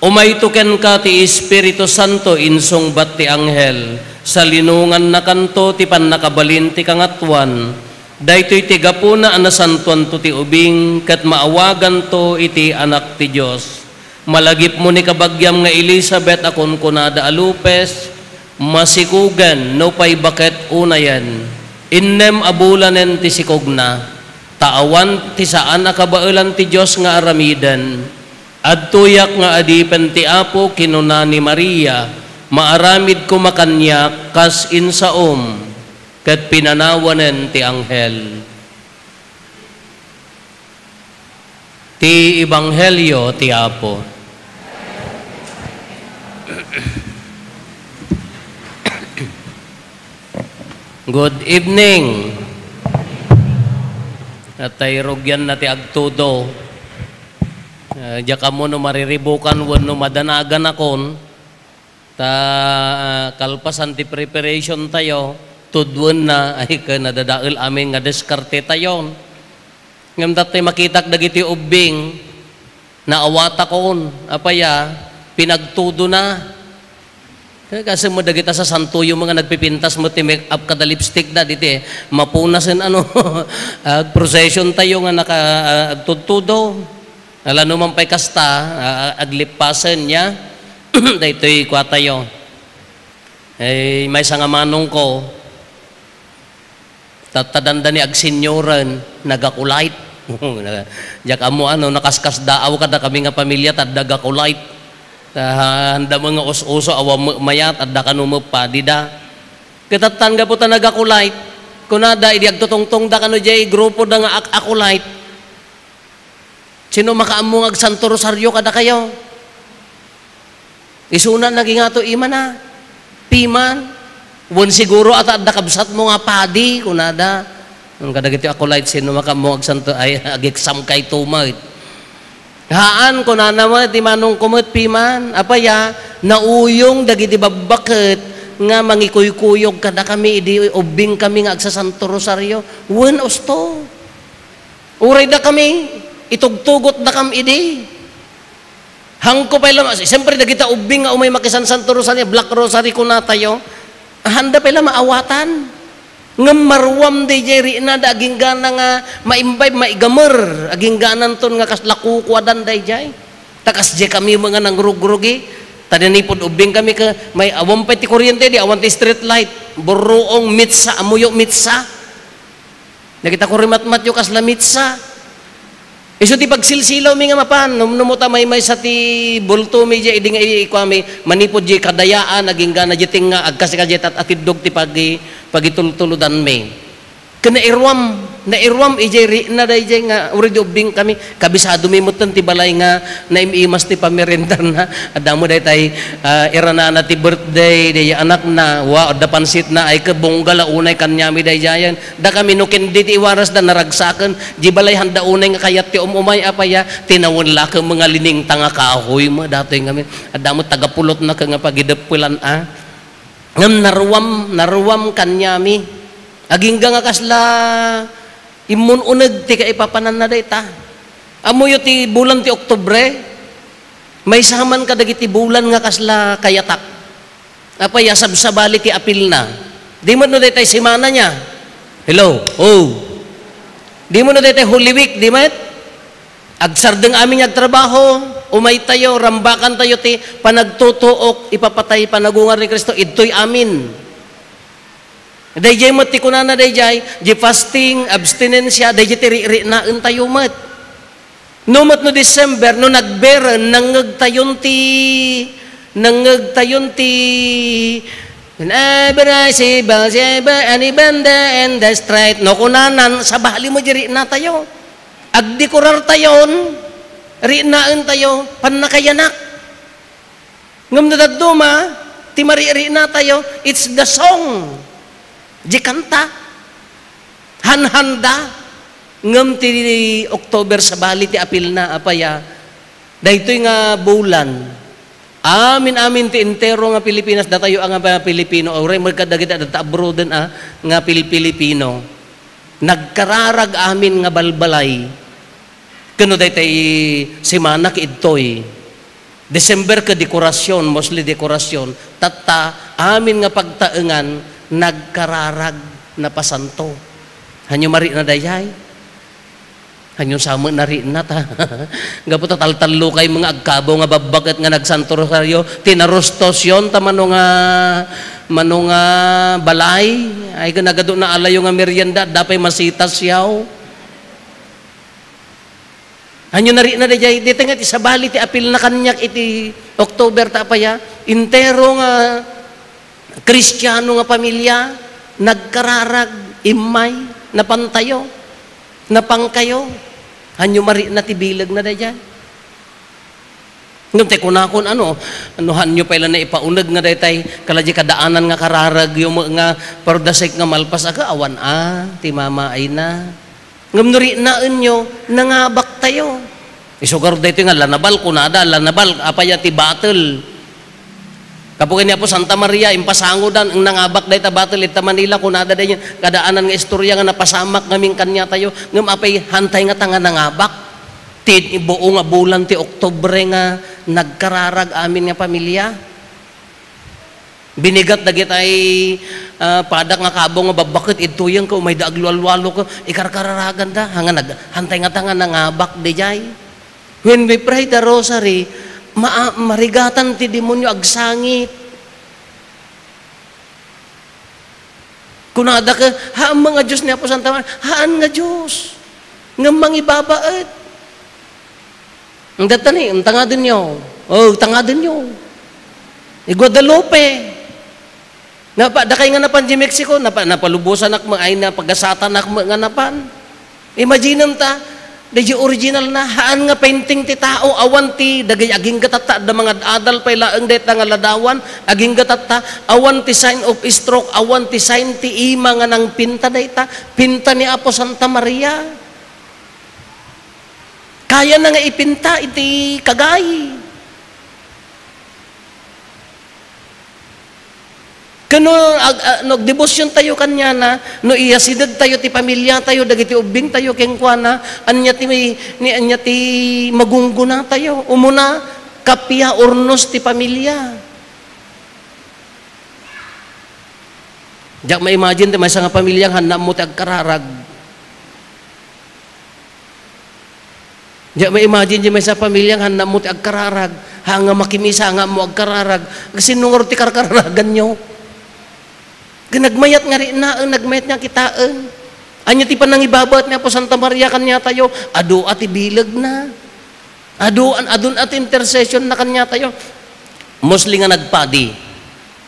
Umayto kenka ti Espiritu Santo," insungbat ti anghel. Salinongannakanto ti pannakabalin ti Kangatoan. Daytoy ti gapuna a nasantoanto ti ubing ket maawaganto iti Anak ti Dios. Malagipmo ni kabagiam nga Elisabet a kunkunada a lupes, masikogen nupay baket unayen. Innem a bulanen ti sikogna, ta awan ti saan a kabaelan ti Dios nga aramiden. "Adtoyak nga adipen ti Apo," kinuna ni Maria, "maaramid koma kaniak kas insaom." Ket pinanawanen ti anghel. Ti Ebanghelio ti Apo. Good evening. Natay rugianna ti agtudo. Ah, diak ammo no mariribukan wenno madanaganakon. Ta, ah, kalpasan ti preparation tayo, tuduen na, ay, ken nadadael amin nga diskarte tayon. Ngem datoy makitak dagiti ubbing, naawatakon, apay a, pinagtudo na. Ket kasem met dagita sasantoyo nga nagpipintas met ti make-up kada lipstick da, diti, mapunasen, ano, ag-procession tayo nga naka-, ah, agtudtudo. Ala no man pay kasta, ah, aglippasen niya. Daytoy kuatayo. Eh, maysa nga manong ko, tattadanda ni agsenioren, nagakulait. Diak ammo ano, nakaskasdaaw kada kami nga pamilya, tadda gakulait. Ah, handa mo nga us-uso, awan mo mayat, adda kano mo padida. Katattan gapu ta nagakulait. Kunada, idi agtutungtong da kano jay grupo da nga ak-, akulait. Sino makaammo nga agsanto rosario kadakayo? Isuna nagingato imana. Piman. Wen siguro ata adda kabsatmo nga padi, kunada. Ang kadagiti akulait, sino makaammo agsanto, ay, ag-exam kay tumay. Haan, kunana met, ti manong ko met, piman. Apay a, nauyong dagiti babbaket nga mangikuykuyog kadakami idi ubbing kami nga agsasanto rosario. Wen, usto. Uray dakami, itugtugot dakam idi. Hangko pay la, siyempre, dagita ubbing nga umay makisansanto rosario, black rosary kunatayo, handa pay la maawatan. Ngem maruam dayjay riknada agingga nga maimbibe, maigamer, aginggananton nga kasla kukuadan dayjay. Ta kasdiay kami nga nangrugrugi, ta nanipud ubbing kami ket may awan pay ti kuryente, di awan ti street light, burruong mitsa, amuyo mitsa. Dagita ko rimatmatyo kasla mitsa. Isu ti pagsilsilawmi nga mapan, num-, numota maymaysa ti bultomi diay idi nga i-, ikuami, manipud diay kadayaan, agingga na diay ti nga agkasi-kadi tat-, atiddog ti pagi-, pagitultulodanmi. Ken nairuam, nairuam idiay rikna daydiay nga uray di ubbing kami, kabisadomi metten ti balay nga naim-imas ti pammerendarna. Adda mo daytay, ah, iranana ti birthday, diay anakna, wa, adda pansitna, ay, ket bunggal a unay kaniami daydiayen. Dakami no ken di ti iwarasda naragsaken, di balay handa unay nga kayat ti um-umay, apay a, tinawen la ket nga liningtang a kahoy mo, datoy ngamin. Adda mo tagapulotna ket nga pagideppelan, a. Ngem naruam, naruam kaniami. Agingga nga kasla immun-uneg ti kaipapananna dayta. Ammoyo ti bulan ti Oktubre, maysa man kadagiti bulan nga kasla kayatak. Apay a sabsabali ti apilna. Di met no daytay semana niya. Hello? Oh. Di met no daytay Holy Week, di met? Agsardeng amin nga agtrabaho, umaytayo, rambakantayo ti panagtutuok, ipapatay, panagungar ni Cristo, idtoy amin. Dayjay met ti kunana dayjay, di fasting, abstinensia, dayjay ti riknaentayo met. No met no December, no nagberen, nangngegtayon ti, nangngegtayon ti, "Whenever I see Bathsheba and Ibanda and the straight," no kunanan, sabali mo di riknatayo. Agdekorartayon, riknaentayo, pannakayanak. Ngem no dadduma, ti maririknatayo, it's the song. Di kanta. Hanhanda. Ngem ti October, sabali ti apilna, apay a, daytoy nga bulan, amin-amin ti entero nga Pilipinas, datayo a nga Pilipino, uray met kadagiti adda abroaden a nga Pil-, Pilipino, nagkararag amin nga balbalay. Ken no daytay semana ket idtoy. December ket dekorasyon, mostly dekorasyon. Tatta, amin nga pagtaengan, nagkararag, napasanto. Hanyo marikna dayay? Hanyo sa met narikna ta. Gapu ta taltallokaymo nga agkabaw nga babbaket nga nagsanto rosario, ti narustosyon ta mano nga, mano nga balay. Ay, ken nagadu naalayo nga merienda, adda pay masitas yaw. Hanyo narikna dayjay, dayta nga ti sabali ti apilna kaniak iti October ta apay a, entero nga Kristiano nga pamilya, nagkararag, immay, napantayo, napangkayo. Hanyo marikna ti bilegna dayjay. Ngem ti kunakon, ano, ano, haanyo pay la naipauneg nga daytay, kala di kadaanan nga kararagyo met nga, for the sake nga malpas, aga, awan a, ti mama ay na. Ngem no riknaenyo, nangabaktayo. Isugar daytoy nga lanabal, kunada, lanabal, apay a ti battle. Kapuy ni Apo Santa Maria, impasangodan, ang nangabak dayta battle, ita Manila, kunada dayta, kadaanan nga istorya nga napasamak ngamin kaniatayo, ngem apay, haantay ngata nga nangabak. Ti buo nga bulan ti Oktubre nga nagkararag amin nga pamilya. Binigat dagitay, ah, padak nga kabaw nga babbaket, idtoyen ket umayda aglualwalo ket ikarkararaganda. Haan nga nag-, haantay ngata nga nangabak daydiay. When we pray the rosary, ma-, marigatan ti demonio agsangit. Kunada ket, haan met nga Dios ni Apo Santa Maria, haan nga Dios. Ngem mangibabaet. Ang datani, ang tangadenyo. Oh, tangadenyo. Ni Guadalupe. Napa-, dakay nga napan di Mexico, napa-, napalubosanak met, ay, napagasatanak met nga napan. Imaginem ta, daydi original na, haan nga painting ti tao, awan ti, dagay agingga tatta, adda mangad-adal pay laeng dayta nga ladawan, agingga tatta, awan ti sign of stroke, awan ti sign ti ima nga nangpinta dayta, pinta ni Apo Santa Maria. Kayana nga ipinta iti kagayi. Ken no ag-, a-, no agdebosiontayo kaniana, no iyasidegtayo ti pamiliatayo, dagiti ubbingtayo kenkuana, ania ti may, ni, ania ti magunggonatayo? Umuna, kappia, urnos ti pamilia. Diak ma-imagine ti maysa nga pamilia nga haan ammo ti agkararag. Diak ma-imagine ti maysa a pamilia nga haan ammo ti agkararag. Haan nga makimisa nga ammo agkararag. Sinno ngarud ti karkararaganyo? Ket nagmayat nga riknaen, nagmayat nga kitaen. Ania ti panangibabaet ni Apo Santa Maria kaniatayo? Adu a ti bilegna. Adu, an-, adun a ti intercession na kaniatayo. Mostly nga nagpadi.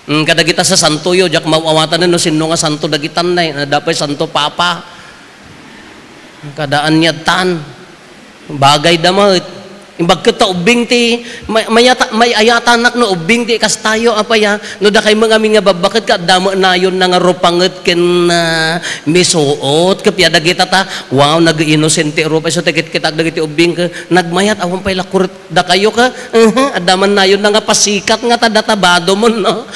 Mm, kadagita sasantoyo, diak maaw-awatan no sinno nga santo dagitan nay, na dapay Santo Papa. Kada aniatan. Bagay da met. Imbag ket ta ubbing ti, may, mayata-, may-ayatanak no ubbing ti kastayo, apay a, no dakay met ngamin nga babbaket, ket adda met nayonna nga rupanget ken, ah, misuot, ket pia dagita ta, wow, nag-inosente rupa, isu ti kitkitak dagiti ubbing, ket nagmayat, awan pay la kurit-, Dakayo ka, uh-huh, adda man nayonna nga pasikat nga ta data bado mo, no?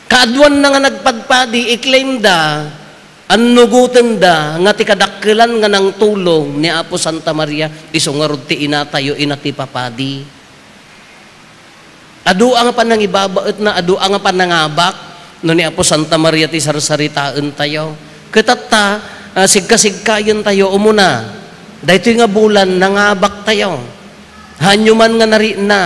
Kaaduanna nga nagpadpadi, i-claim da, annugotenda nga ti kadakkelan nga nangtulong ni Apo Santa Maria, isu ngarud ti inatayo, ina ti papadi. Adu a nga panangibabaetna, adu a nga panangabak, no ni Apo Santa Maria ti sarsaritaentayo. Ket tatta, ah, sigkasigkayentayo, umuna, daytoy nga bulan, nangabaktayo. Haanyo man nga narikna.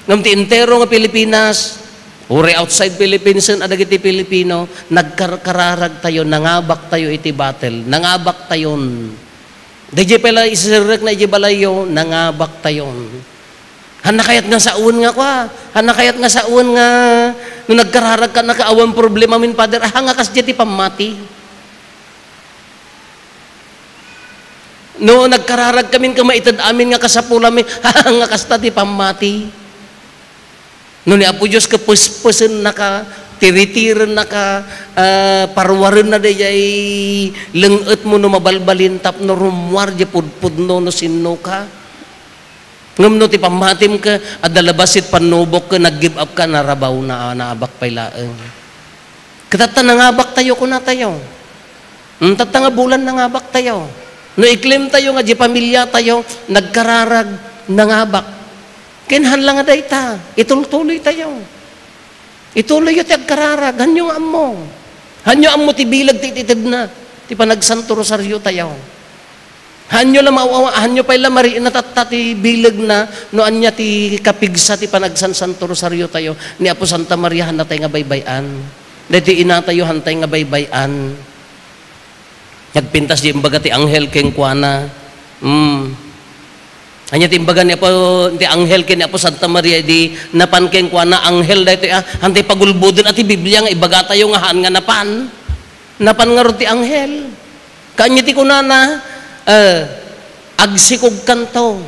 Ngem ti entero nga Pilipinas, uray outside Philippines, ken adagiti Pilipino, nagkarkararagtayo, nangabaktayo iti battle, nangabaktayon. Daydiay pay la iserrekna idiay balayyo, nangabaktayon. Haanna kayat nga sawen nga kua, haanna kayat nga sawen nga no nagkararagka, naka-, awan problema min, Father, aha nga kasdiay ti pammati? No nagkararagkamin ken maited amin nga kasapulami, aha nga kasta ti pammati? No ni Apo Dios, kapespesennaka, tiritirennaka, ah, parwarenna daydiay leng-etmo no mabalbalin tapno rummuar diay pudpudno no sinnoka. Ngem no ti pammatim ket adda labasit pannubok ket nag-give up ka, narabaw na, naabak pay laeng. Ket tatta, nangabaktayo, kunatayo. Hmm, tatta nga bulan, nangabaktayo. No i-claim tayo nga di pamiliatayo, nagkararag, nangabak. Ken haan la nga dayta, itultuloytayo. Ituloyyo ti agkararag, haanyo nga ammo. Haanyo ammo ti bileg ti ititedna, ti panagsanto rosariotayo. Haanyo la maaw-awa-, haanyo pay la marikna tatta ti bilegna no ania ti kapigsa ti panagsansanto rosariotayo. Ni Apo Santa Maria, haantay nga baybay-an. Daytoy inatayo, haantay nga baybay-an. Nagpintas di imbaga ti anghel kenkuana. Hmm. Ania ti imbaga ni Apo, ti anghel ken ni Apo Santa Maria idi napan kenkuana, anghel daytoy, ah, haantay pagulboden a ti Biblia nga ibagatayo nga haan nga napan. Napan ngarud ti anghel. Kaanya ti kunana, eh, Agsikogkanto.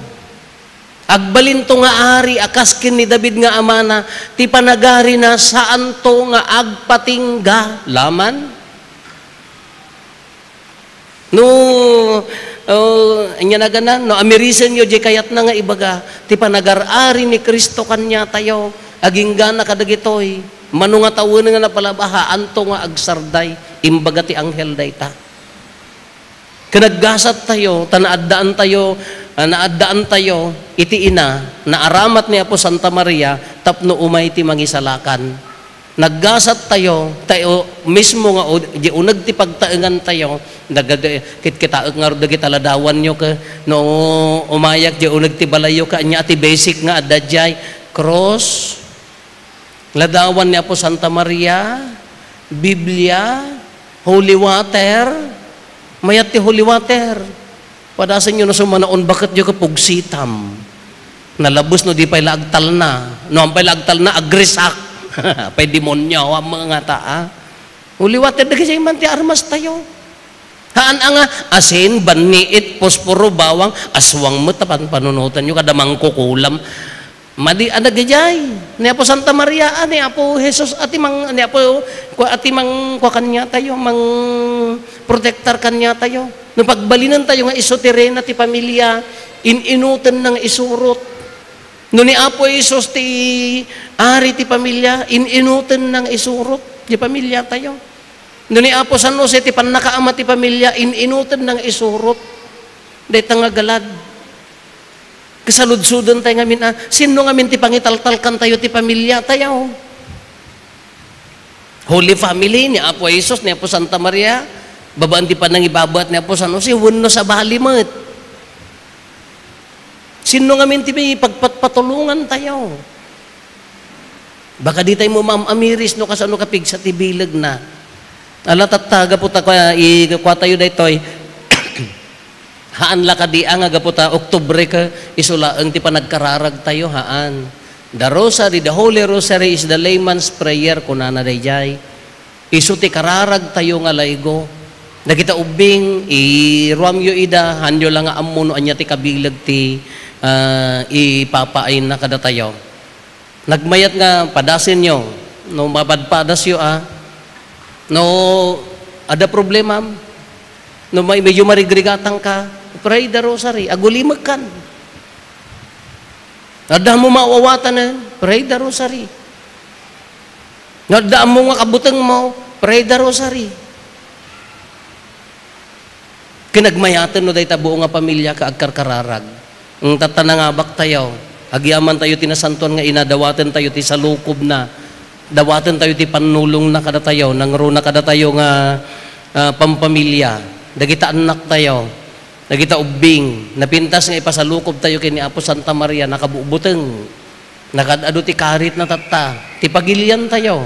Agbalinto nga ari a kas ken ni David nga amana, ti panagarina saanto nga agpatingga laman. No, oh, ania nagana, no, amirisenyo di kayatna nga ibaga, ti panagar-ari ni Cristo kaniatayo, agingga kadagitoy, mano nga tawen nga napalaba, haanto nga agsarday, imbaga ti anghel dayta. Ken aggasattayo, ta naaddaantayo, ah, naaddaantayo iti ina, naaramat ni Apo Santa Maria tapno umay ti mangisalakan. Naggasattayo, ta, o, mismo nga u-, di uneg ti pagtaengantayo, nagad-, kitkitaek ngarud dagiti ladawanyo ke, no umayak di uneg ti balayyo ke, ania ti basic nga adda diay, cross, ladawan ni Apo Santa Maria, Biblia, holy water. Mayat ti holy water. Padasenyo no sumanaon, baketyo ket pugsitam. Nalabes no di pay la agtalna. No, ampay la agtalna, agrisak. Pay demonyo, ammo nga ta, ah. Holy water, dagiti man ti armastayo. Haan a nga asin, banniit, posporo, bawang, aswang met a pan-, panunotanyo, kada mangkukulam. Madi a dagijay. Ni Apo Santa Maria, a, ni Apo Jesus, a ti mang-, ni Apo, kua, a ti mang-, kua kaniatayo, mangprotektar kaniatayo. No pagbalinentayo nga isu ti reyna ti pamilia, in-inutenna nga isurot. No ni Apo Jesus ti ari ti pamilia, in-inutenna nga isurot ti pamiliatayo. No ni Apo San Jose ti pannakaama ti pamilia, in-inutenna nga isurot. Dayta nga galad. Kasaludsodentayo ngamin, a, sinno ngamin ti pangitaltalkantayo ti pamiliatayo? Holy Family ni Apo Jesus, ni Apo Santa Maria, babaen ti panangibabaet ni Apo San Jose, wenno sabali met. Sinno ngamin ti pagpatpatulongantayo? Baka di tayo mo maam-amiris no kasano kapigsa ti bilegna. Ala tatta, gapu ta kua-, i-, kua tayo daytoy. Haan la kadi a nga gapu ta Oktubre ket isu laeng ti panagkararagtayo, haan. The Rosary, the Holy Rosary is the layman's prayer, kunana dayjay. Isu ti kararagtayo nga laygo. Dagita ubbing, iruamyo ida, hanyo la nga ammo no ania ti kabileg ti, ah, ipapaayna kadatayo. Nagmayat nga padasenyo, no mapadpadasyo a, no adda problemam, no may, medyo marigrigatangka, pray the rosary, agulimekkan. Adda mo maawatanen, pray the rosary. No adda mo nga kabutengmo, pray the rosary. Kinagmayaten no dayta buo nga pamilya ka agkarkararag. Ng tatta nangabaktayo, agyamantayo ti nasantuan nga ina, dawatentayo ti salukobna, dawatentayo ti pannulongna kadatayo, nangruna kadatayo nga, ah, pampamilya, dagita annaktayo, dagita ubbing, napintas nga ipasalukobtayo ken ni Apo Santa Maria, nakabubuteng. Nakaad-adu ti karitna tatta, ti pagiliantayo.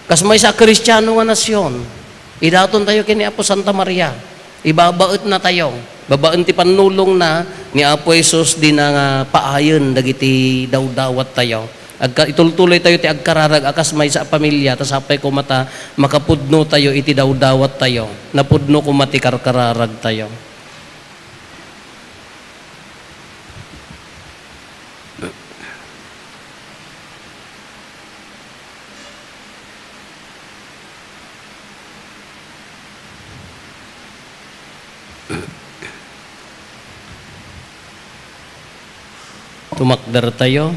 Kas maysa a Kristiano nga nasion, idatontayo ken ni Apo Santa Maria. Ibabaetnatayo. Babaen ti pannulongna ni Apo Jesus, dina nga paayen dagiti dawdawattayo. Agka-, itultuloytayo ti agkararag a kas maysa a pamilya, ta sapay koma ta makapudnotayo iti dawdawattayo. Napudno koma ti karkararagtayo. Tumakdertayo.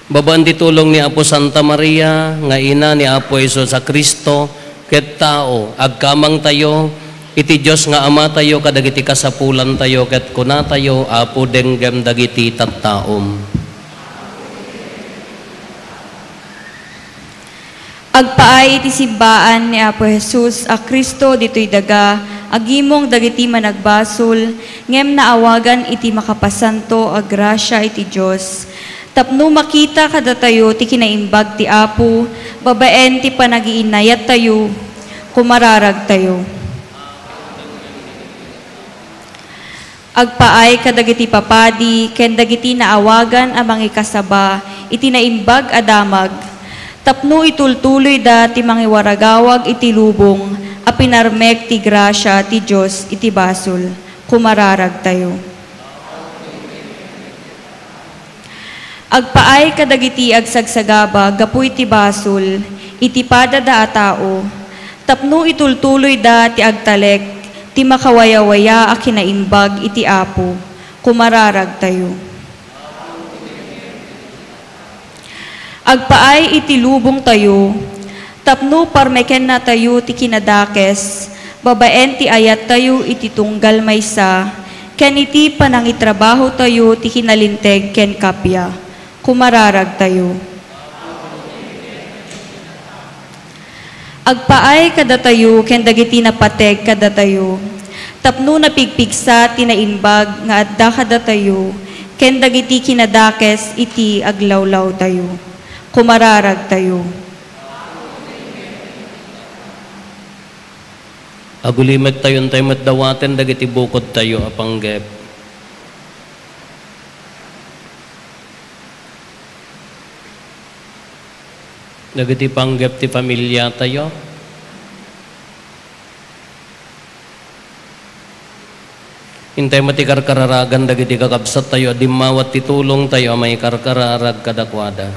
Babaen ti tulong ni Apo Santa Maria, nga ina ni Apo Jesus a Cristo, ket tao, agkamangtayo iti Dios nga Amatayo kadagiti kasapulantayo, ket kunatayo, Apo, denggem dagiti tattaom. Agpaay iti simbaan ni Apo Jesus a Cristo ditoy daga, agimong dagiti managbasol, ngem naawagan iti makapasanto a grasia iti Dios. Tapno makita kadatayo ti kinaimbag ti Apo, babaen ti panagiinnayattayo, kumararagtayo. Agpaay kadagiti papadi ken dagiti naawagan a mangikasaba iti Naimbag a Damag, tapno itultuloyda ti mangiwaragawag iti lubong a pinarmek ti grasia ti Dios iti basol. Kumararagtayo. Agpaay kadagiti agsagsagaba gapu iti basol iti padada a tao, tapno itultuloyda ti agtalek ti makawayawaya a kinaimbag iti Apo. Kumararagtayo. Agpaay iti lubongtayo, tapno parmekennatayo ti kinadakes babaen ti ayattayo iti tunggal maysa ken iti panangitrabahotayo ti kinalinteg ken kappia. Kumararagtayo. Agpaay kadatayo ken dagiti napateg kadatayo, tapno napigpigsa ti naimbag nga adda kadatayo ken dagiti kinadakes iti aglawlawtayo. Kumararagtayo. Agulimettayo intay met dawaten dagiti bukodtayo a panggep. Dagiti panggep ti familiatayo. Intay met ti karkararagan dagiti kakabsattayo a dimmawat ti tulongtayo a maikarkararag kadakuada.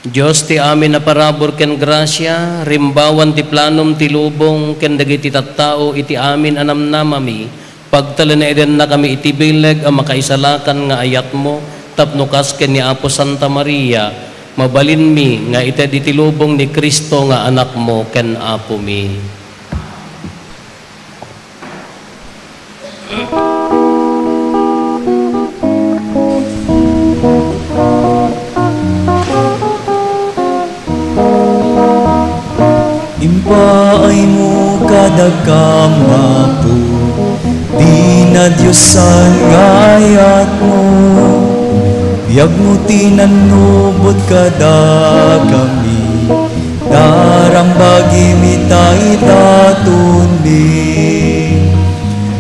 Dios ti amin a parabur ken grasia, rimbawan ti planom ti lubong ken dagiti tattao iti amin a namnamami, pagtalinaedennakami iti bileg a makaisalakan nga ayatmo, tapno kas ken ni Apo Santa Maria, mabalinmi nga ited iti lubong ni Cristo nga Anakmo ken Apomi. Impaaymo kadakam, Apo, ti nadiosan nga ayatmo. Biagmo ti nannubot kadakami. Darambagim ita idatonmi.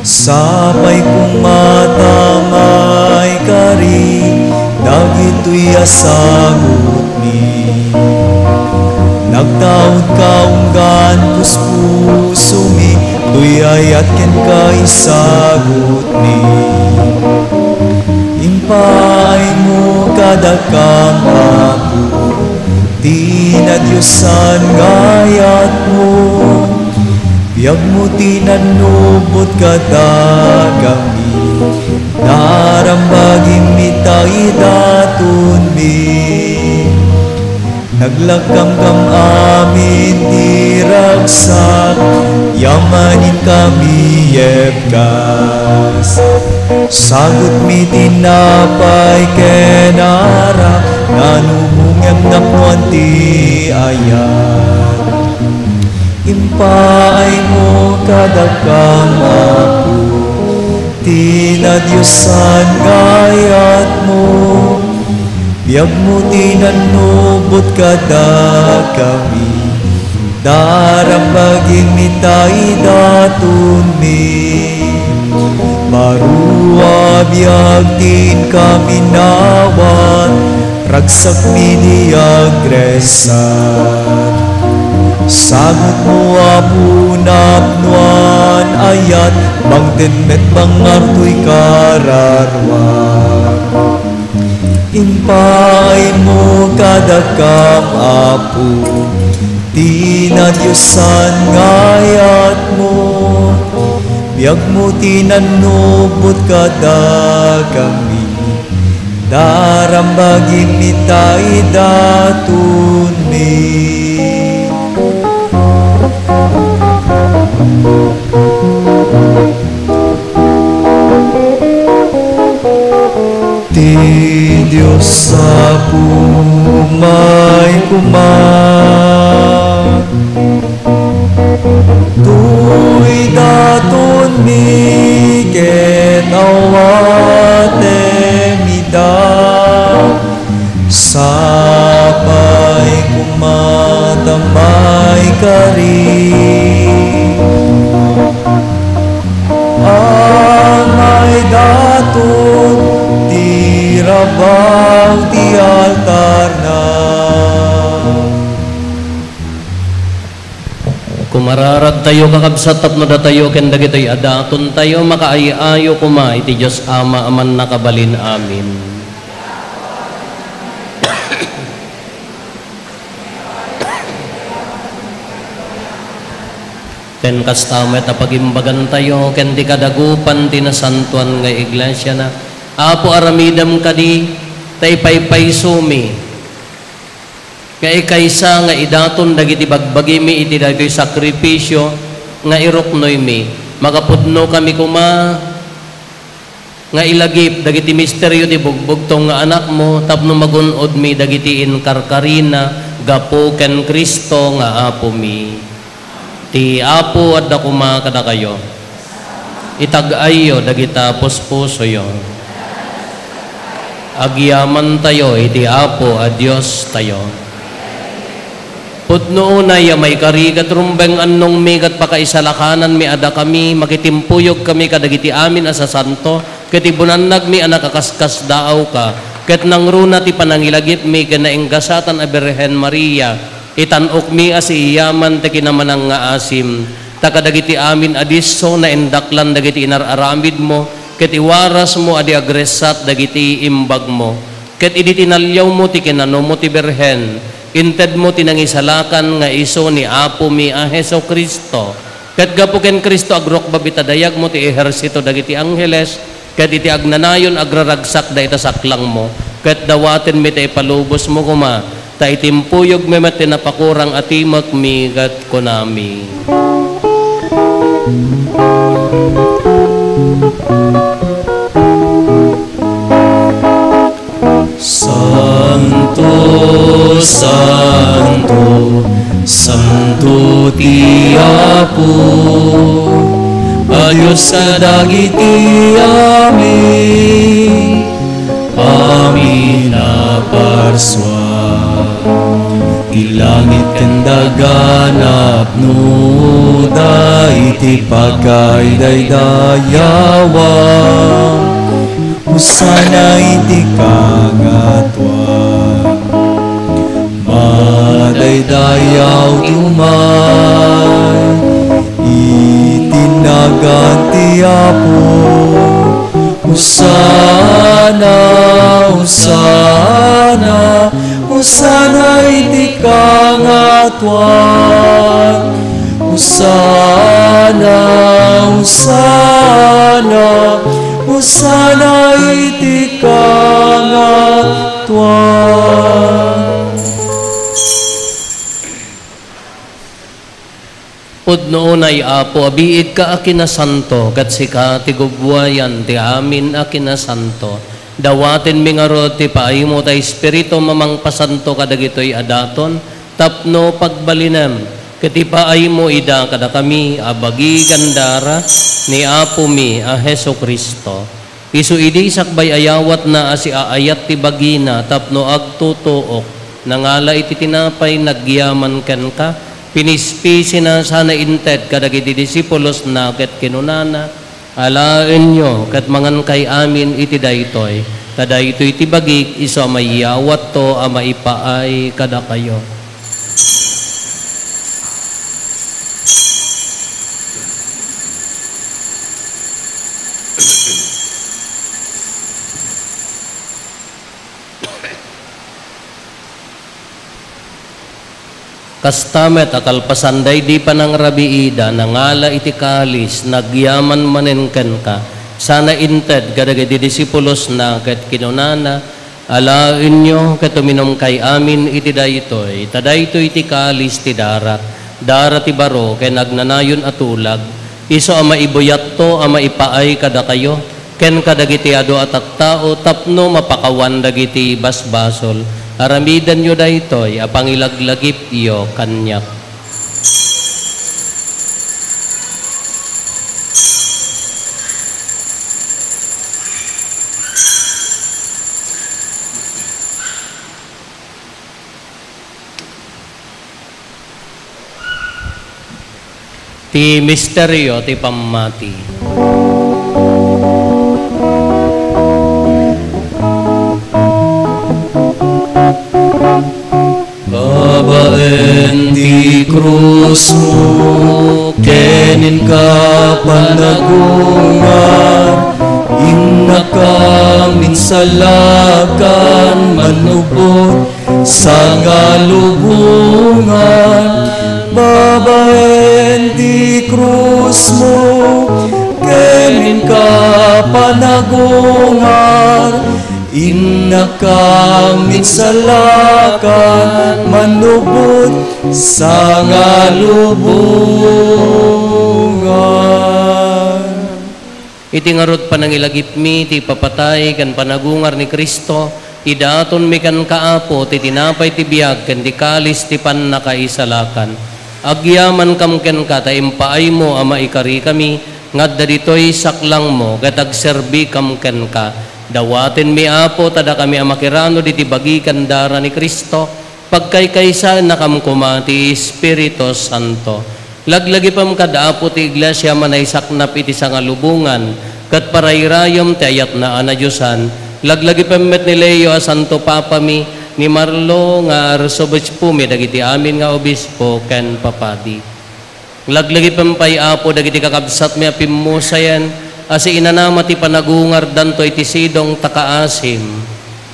Sapay koma ta maikari dagitoy a sagutmi. Nagtaudka unggan puspusomi, toy ayat kenka isagutmi. Impaaymo kadakam, Apo, ti nadiosan nga ayatmo. Biagmo ti nannubot kadakami. Darambagim ita idatonmi. Naglakkamkam amin ti ragsak, yamanenkami yebkas. Sagutmi ti napay ken arak, nanubongem napnoan ti ayat. Impaaymo kadakam, Apo, ti nadiosan nga ayatmo. Biagmo ti nannubot kadakami, darambagim ita idatonmi. Baro a biag ti inkami nawan, ragsakmi di agresat. Sagutmo, Apo, napnoan ayat, mangted met mangngag toy kararuak. Impaaymo kadakam, Apo, ti nadiosan nga ayatmo. Biagmo ti nannubot kadakami, darambagim ita idatonmi. Ti Dios Apo, umay koma. Toy datonmi ket awatem ida. Sapay koma ta maikari. Amay daton ti rabaw ti altarna. Kumararag Tayo, kakabsat, tapno datayo ken dagitoy a datontayo makaay-ayo koma iti Dios Ama a Mannakabalin. Amen. Ken kasta met a pagimbagantayo ken ti kadagupan ti nasantoan nga iglesiana. Apo, aramidem kadi ta ipaypaysomi nga ikaysa nga idaton dagiti bagbagimi iti daytoy sakrifisio nga iruknoymi. Makapudnokami koma nga ilagip dagiti misterio ti bugbugtong nga Anakmo tapno magun-odmi dagiti inkarkarina gapu ken Cristo nga Apomi. Ti Apo adda koma kadakayo. Itag-ayyo dagita puspusoyo. Agyamantayo iti Apo a Diostayo. Pudno unay a maikari ket rumbeng annongmi ket pakaisalakananmi a dakami, makitimpuyogkami kadagiti amin a sasanto, ket ibunannagmi a nakaskaskasdaawka, ket nangruna ti panangilagipmi ken nainggasatan a Birhen Maria, itan-okmi a siiyaman ti kinamanangngaasimo, ta kadagiti amin a disso naindaklan dagiti inar-aramidmo, ket iwarasmo a di agressat dagiti imbagmo. Ket idi tinaliawmo ti kinanomo ti Birhen, intedmo ti nangisalakan nga isu ni Apomi a Jesu-Cristo. Ket gapu ken Cristo, agrukbab ita dayagmo ti ehersito dagiti angheles, ket iti agnanayon agraragsakda ita saklangmo, ket dawatenmi ta ipalubosmo koma, ta itimpuyogmi met ti napakurang a timekmi ket kunami: Santo, santo, santo ti Apo a Dios kadagiti amin, amin a parsua. Ti langit ken daga napnoda iti pagkaidaydayawan. Hosanna iti kangatoan. Madaydayaw ti umay iti nagan ti Apo. Hosanna, Hosanna, Hosanna iti kangatoan. Hosanna, Hosanna, Hosanna iti kangatoan. Pudno unay, Apo, a biigka a kinasanto, ket sika ti gubbuayan ti amin a kinasanto. Dawatenmi ngarud ti paaymo ta Espiritum a mangpasanto kadagitoy a daton tapno pagbalinem, ket ipaaymo ida kadakami a bagi ken dara ni Apomi a Jesu-Cristo. Isu idi sakbay a yawatna a siaayat ti bagina tapno agtutuok, nangala iti tinapay, nagyaman kenka, pinispisina sana inted kadagiti disipulosna ket kinunana: Alaenyo ket mangankay amin iti daytoy, ta daytoy ti bagik isu a mayawatto a maipaay kadakayo. Kasta met a kalpasan daydi panangrabiida, nangala iti kalis, nagyaman manen kenka, sana inted kadagiti disipulosna ket kinunana: Alaenyo ket uminumkay amin iti daytoy, ta daytoy ti kalis ti darak, dara ti baro ken agnanayon a tulag, isu a maibuyatto a maipaay kadakayo ken kadagiti adu a tattao tapno mapakawan dagiti basbasol. Aramidenyo daytoy a pangilaglagipyo kaniak. Ti misterio ti pammati. Babaen Ti krusmo ken inka panagungar, innaka minsalakan manubot sangalubongan. Babaen ti krusmo ken inka panagungar, innaka minsalakan manubot sangalubongan. Iti ngarud panangilagipmi ti ipapatay ken panagungar ni Cristo, idatonmi kenka, Apo, ti tinapay ti biag ken ti kalis ti pannakaisalakan. Agyamankam kenka ta impaaymo a maikarikami nga adda ditoy saklangmo ket agserbikam kenka. Dawatenmi, Apo, ta dakami a makiranod iti bagi ken dara ni Cristo, pagkaykaysaennakam koma ti Espiritu Santo. Laglagipem kad Apo ti Iglesia a manaysaknap iti sangalubongan, ket parayrayem ti ayatna a nadiosan. Laglagipem met ni Leo a Santo Papami, ni Marlo nga Arsobispomi, dagiti amin nga obispo ken papadi. Laglagipem pay, Apo, dagiti kakabsatmi a pimmusayen a siinanama ti panagungardanto iti sidong ta kaasim.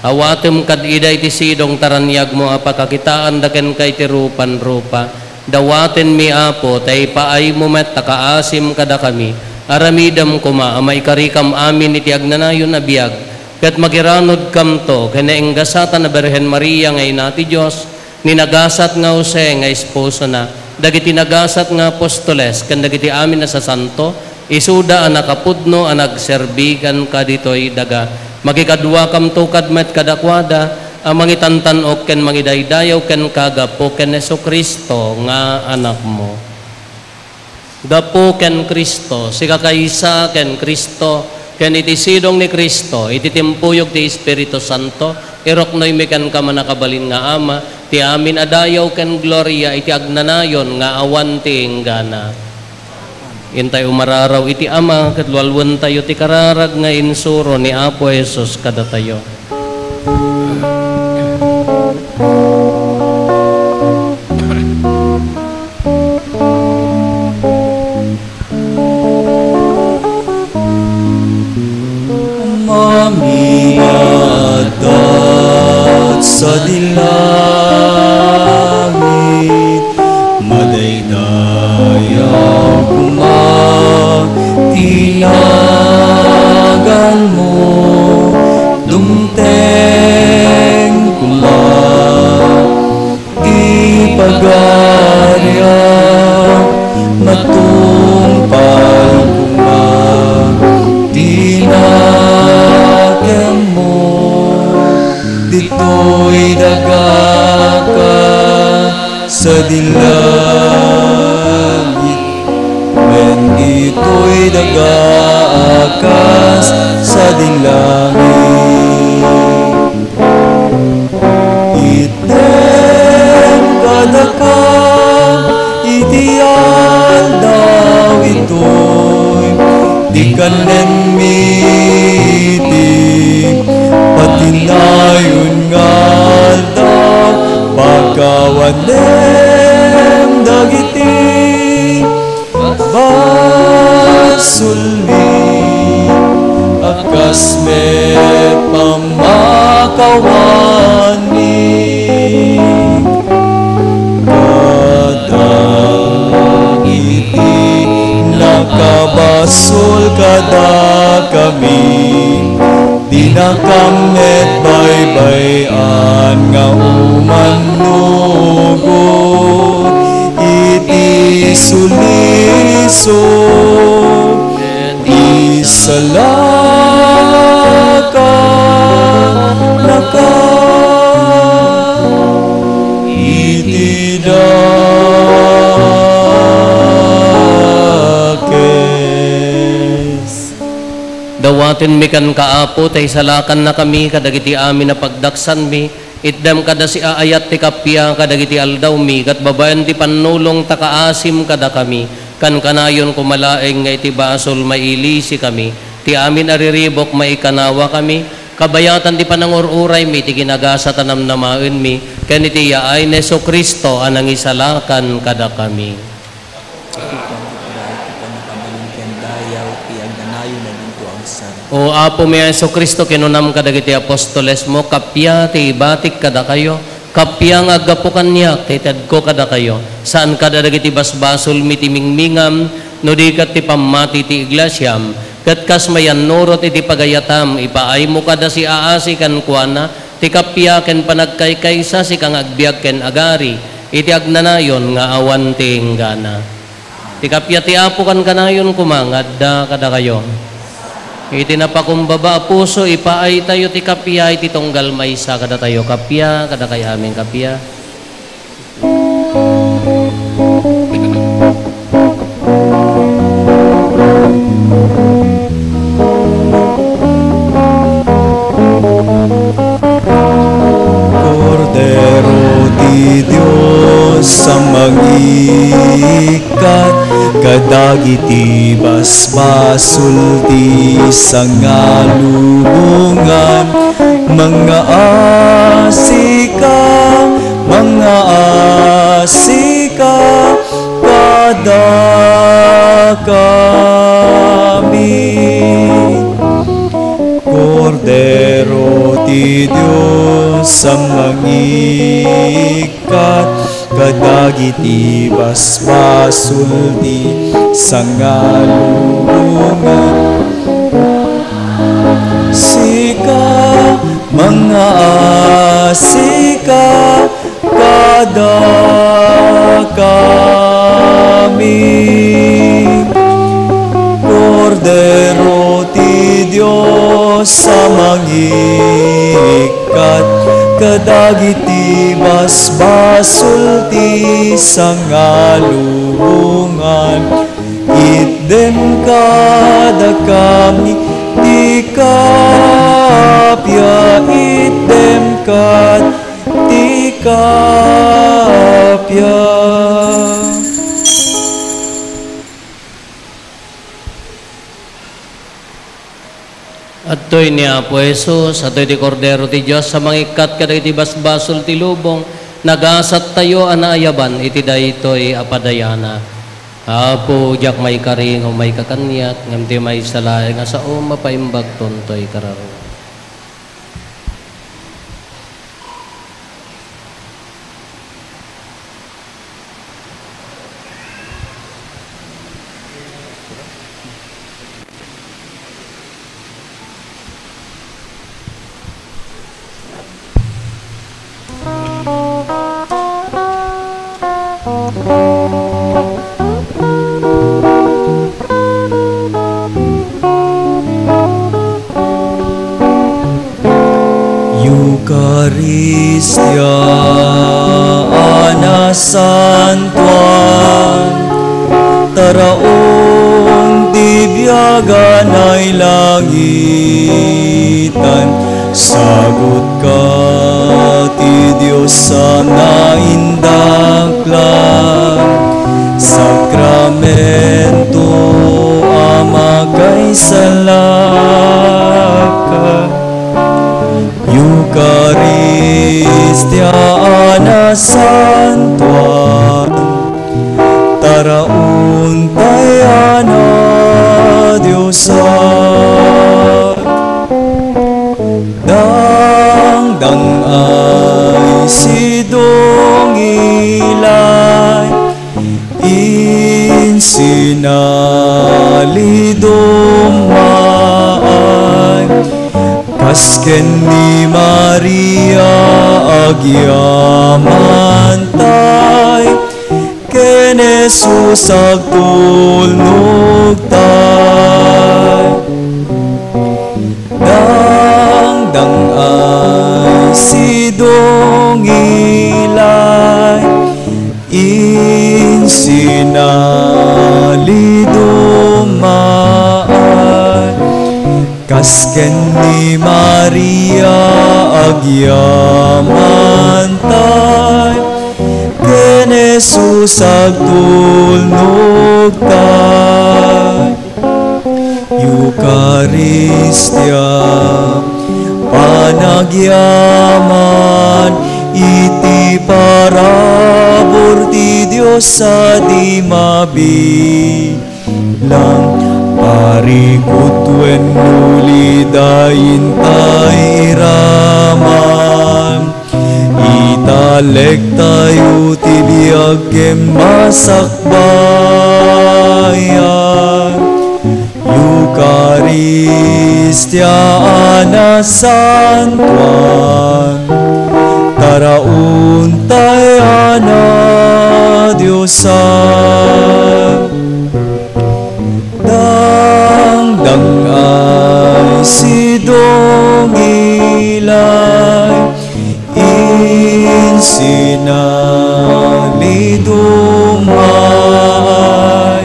Awatem kad ida iti sidong ta raniagmo a pakakitaanda kenka iti rupan rupa. Dawatenmi, Apo, ta ipaaymo met ta kaasim kadakami. Aramidem koma a maikarikam amin iti agnanayon a biag, ket makiranodkamto ken naenggasatan a Birhen Maria nga Ina ti Dios, ni nagasat nga Jose nga esposona, dagiti nagasat nga apostoles, ken dagiti amin a sasanto, isuda a nakapudno a nagserbi kenka ditoy daga. Makikaduakamto kad met kadakuada a mangitantan-ok ken mangidaydayaw kenka gapu ken Jesu-Cristo nga Anakmo. Gapu ken Cristo, sikakaysa ken Cristo, ken iti sidong ni Cristo, iti timpuyog ti Espiritu Santo, iruknoymi kenka, mannakabalin nga Ama, ti amin a dayaw ken gloria iti agnanayon nga awan ti inggana. Intay umararaw iti Ama, ket lualuentayo ti kararag nga insuro ni Apo Jesus kadatayo. Amin nga adda sadi langit, madaydayaw koma ti naganmo, dumteng koma ti pagariam, matungpal koma ti nakemmo. Ditoy daga a kas sadi langit, wen ditoy daga a kas sadi langit. Itdem kadaka iti aldaw itoy ti kannenmi iti patinayon nga aldaw. Pakawanem dagiti basolmi a kas met pammakawanmi kadagiti nakabasol kadakami. Dinakam met baybay-an nga umannurot iti sulisog ti salakannaka iti dakes. Dawatenmi kenka, Apo, ta isalakannakami kadagiti amin a pagdaksanmi. Itdem kada siaayat ti kappia kadagiti aldawmi, ket babaen ti pannulong ta kaasim kadakami. Kankanayon koma laeng nga iti basol mailisikami, ti amin a riribuk maikanawakami, kabayatan ti panangur-uraymi ti kinagasat a namnamaenmi, ken iti yaay ni Jesu-Cristo a nangisalakan kadakami. Iti pannakabalin ken dayaw ti agnanayon a dinto agsar. O Apomi a Jesu-Cristo, kinunam kadagiti apostolesmo, kappia ti ibatik kadakayo, kappia nga aggapu kaniak ti itedko kadakayo, saan kada dagiti basbasolmi ti mingmingam, no di ket ti pammati ti iglesiam, ket kas mayannurot iti pagayatam, ipaaymo kada siaasi kenkuana, ti kappia ken panagkaykaysa, sika nga agbiag ken agari iti agnanayon nga awan ti inggana. Ti kappia ti Apo kankanayon koma nga adda kadakayo. Iti napakumbaba a puso, ipaaytayo ti kappia iti tunggal maysa kadatayo. Kappia, kadakay amin kappia. Kordero ti Dios a mangikkat kadagiti basbasol ti sangalubongan, mangaasika, mangaasika kadakami. Kordero ti Dios a mangikkat kadagiti basbasol ti sangalubongan. Sika, mangaasika kadakami. Kordero ti Dios a mangikkat kadagiti basbasol ti sangalubongan. Itdem kadakami ti kappia, itdem kad ti kappia. Adtoy ni Apo Jesus, adtoy ti Kordero ti Dios a mangikkat kadagiti basbasol ti lubong, nagasattayo a naayaban iti daytoy a padayana. Apo, diak maikari nga umayka kaniak, ngem ti maysa laeng a sao mapaimbagton toy kararua. Eukaristia a nasantuan, taraon ti biag a nailangitan, sagut ka ti Dios a naindaklan, sakramento a makaisalakad. Eukaristia a nasantuan, taraon tay a nadiosan. Dangdang ay sidong ilay, insinalidom maay, kas ken ni Maria agyamantay, ken Jesus agtulnogtay. Dangdang ay sidong ilay, insinalidom maay, kas ken ni Maria agyamantay, ken Jesus agtulnogtay. Eukaristia, panagyaman, Iti parabur ti Dios a di mabilang, parikut wenno lidayin ta iraman. Italektayo ti biag ken masakbayan. Eukaristia a nasantoan, taraon tay a nadiosan. Dangdang-ay sidongilay, insinali dumay,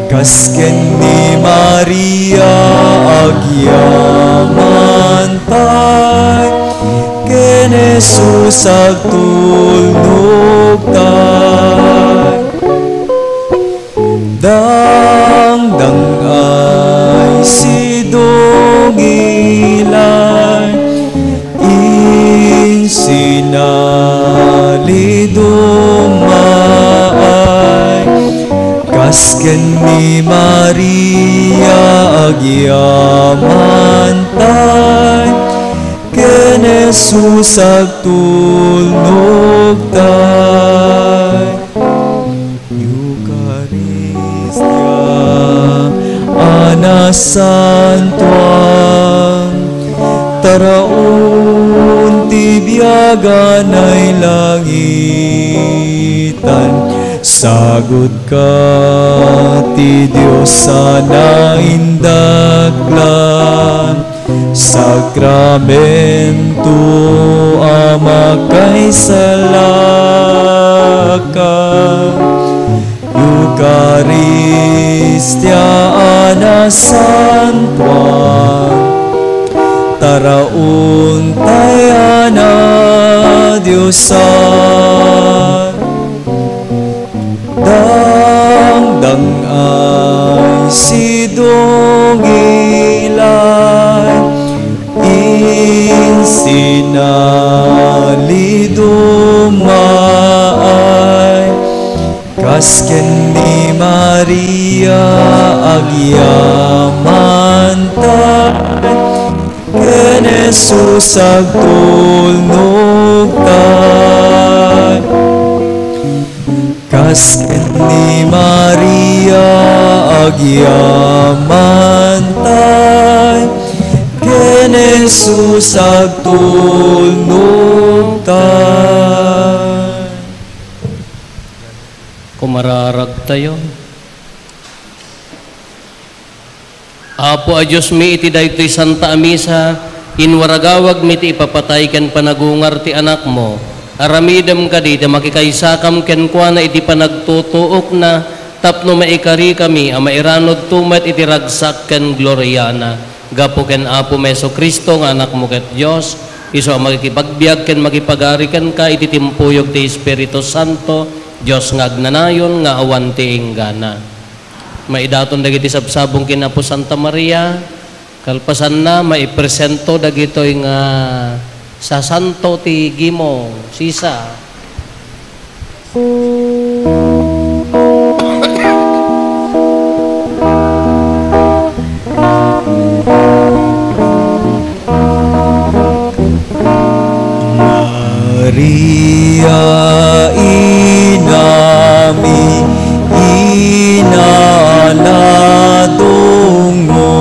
kas ken ni Maria agyaman tay, ken Jesus agtulnog tay. Dangdang-ay sidongilay, insinali dumay, kas ken ni Maria agyaman tay, ken Jesus agtulnog tay. Eukaristia a nasantoan, taraon ti biag a nailangitan. Sagut ka ti Dios a naindaklan. Sakramento a makaisalaka, Eukaristia a nasantoan, taraon tay a nadiosan. Dangdang-ay sidongilay, insinali dumay, kas ken ni Maria agyaman tay, ken Jesus agtulnog tay. Kas ken ni Maria agyaman tay, ken Jesus agtulnog tay. Kumararag tayo. Apo a Diosmi, iti daytoy Santa a Misa, inwaragawagmi ti ipapatay ken panagungar ti Anakmo. Aramidem kadi ti makikaysakam kenkuana iti panagtutuokna tapno maikarikami a mairanudto met iti ragsak ken gloriana. Gapu ken Apomi Jesu-Cristo nga Anakmo ket Dios, isu a makikipagbiag ken makipagari kenka iti timpuyog ti Espiritu Santo, Dios nga agnanayon nga awan ti inggana. Maidaton dagiti sabsabong ken Apo Santa Maria, kalpasanna, maipresento dagitoy nga sasanto ti gimong sisa. Maria, inami, ina a nadungngo,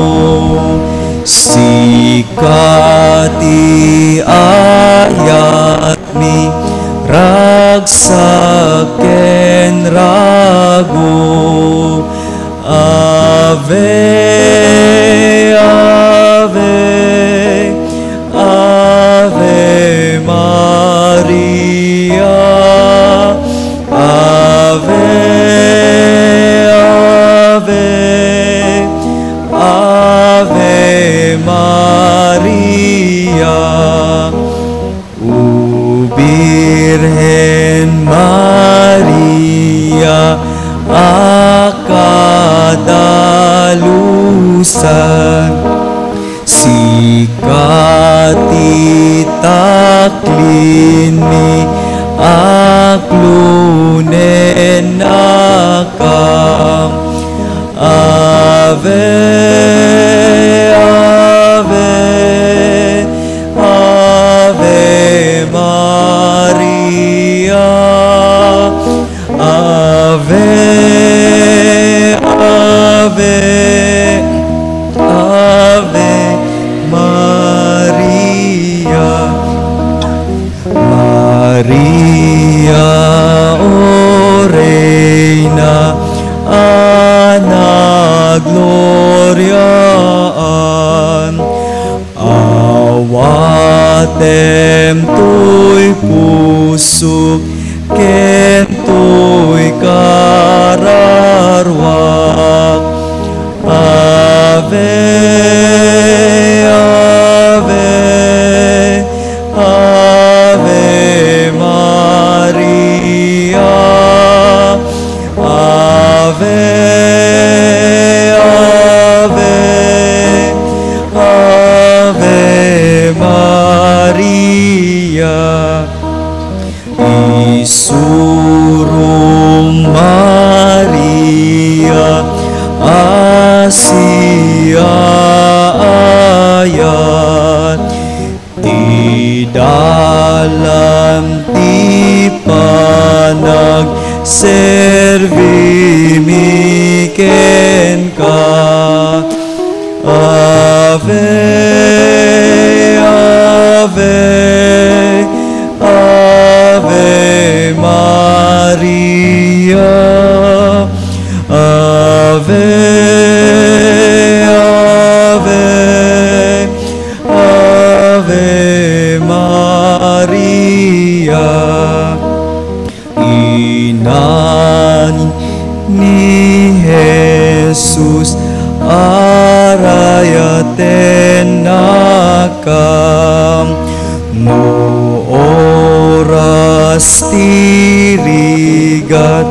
sika ti ayatmi, ragsak ken rago. Ave, Ave, Ave Maria. Ave, Ave, Ave Maria. O Birhen Maria a kadalusan, si Sika ti taklinmi, aklunennakam. Ave, Ave, Ave Maria. Ave, Ave, Ave Maria. Maria, O Reina, a nagloriaan, awatem toy pusok ken toy kararua. Ave, Ave, Ave Maria. Ave, Ave, Ave Maria. Isurom, Maria, a siaayat ti dalan ti panagserbimi kenka. Ave, Ave, Ave Maria. Ave, Ave, Ave Maria. Ina ni Jesus, arayatennakam no oras ti rigat,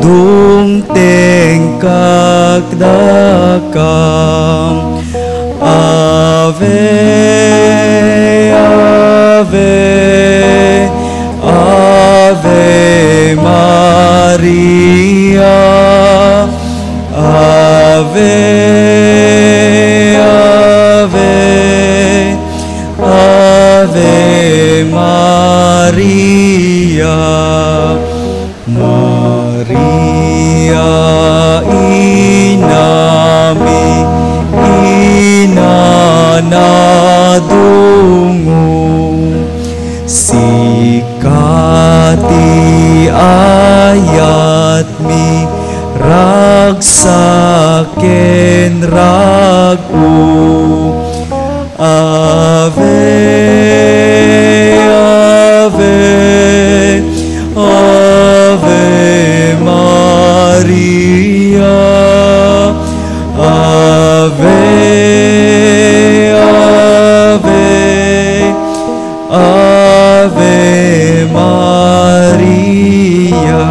dungtengkak dakam. Ave, Ave, Ave Maria. Ave, Ave, Ave Maria. Maria, inami, inana dungo, sika ti ayatmi, ragsak ken rag-o. Ave, Ave, Ave Maria. Ave, Ave, Ave Maria.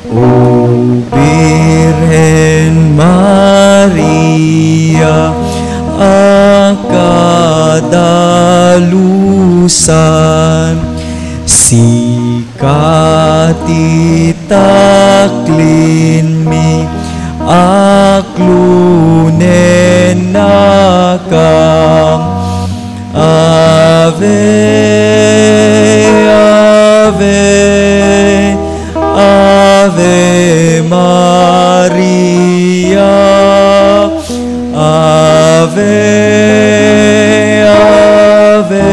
O Birhen Maria a kadalusan, sika ti taklinmi, aklunennakam. Ave, Ave, Ave Maria. Ave, Ave,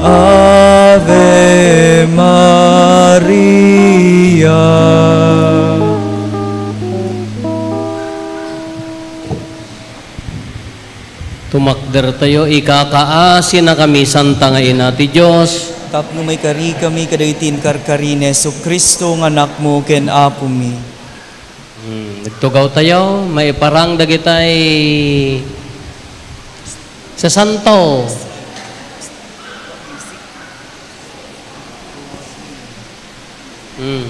Ave Maria. Tumakdertayo, ikakaasinakami, Santa nga Ina ti Dios. Tapno maikarikami kadagiti inkarkari ni Jesu-Cristo nga Anakmo ken Apomi. Hmm, nagtugawtayo, maiparang dagitay sasanto. Hmm.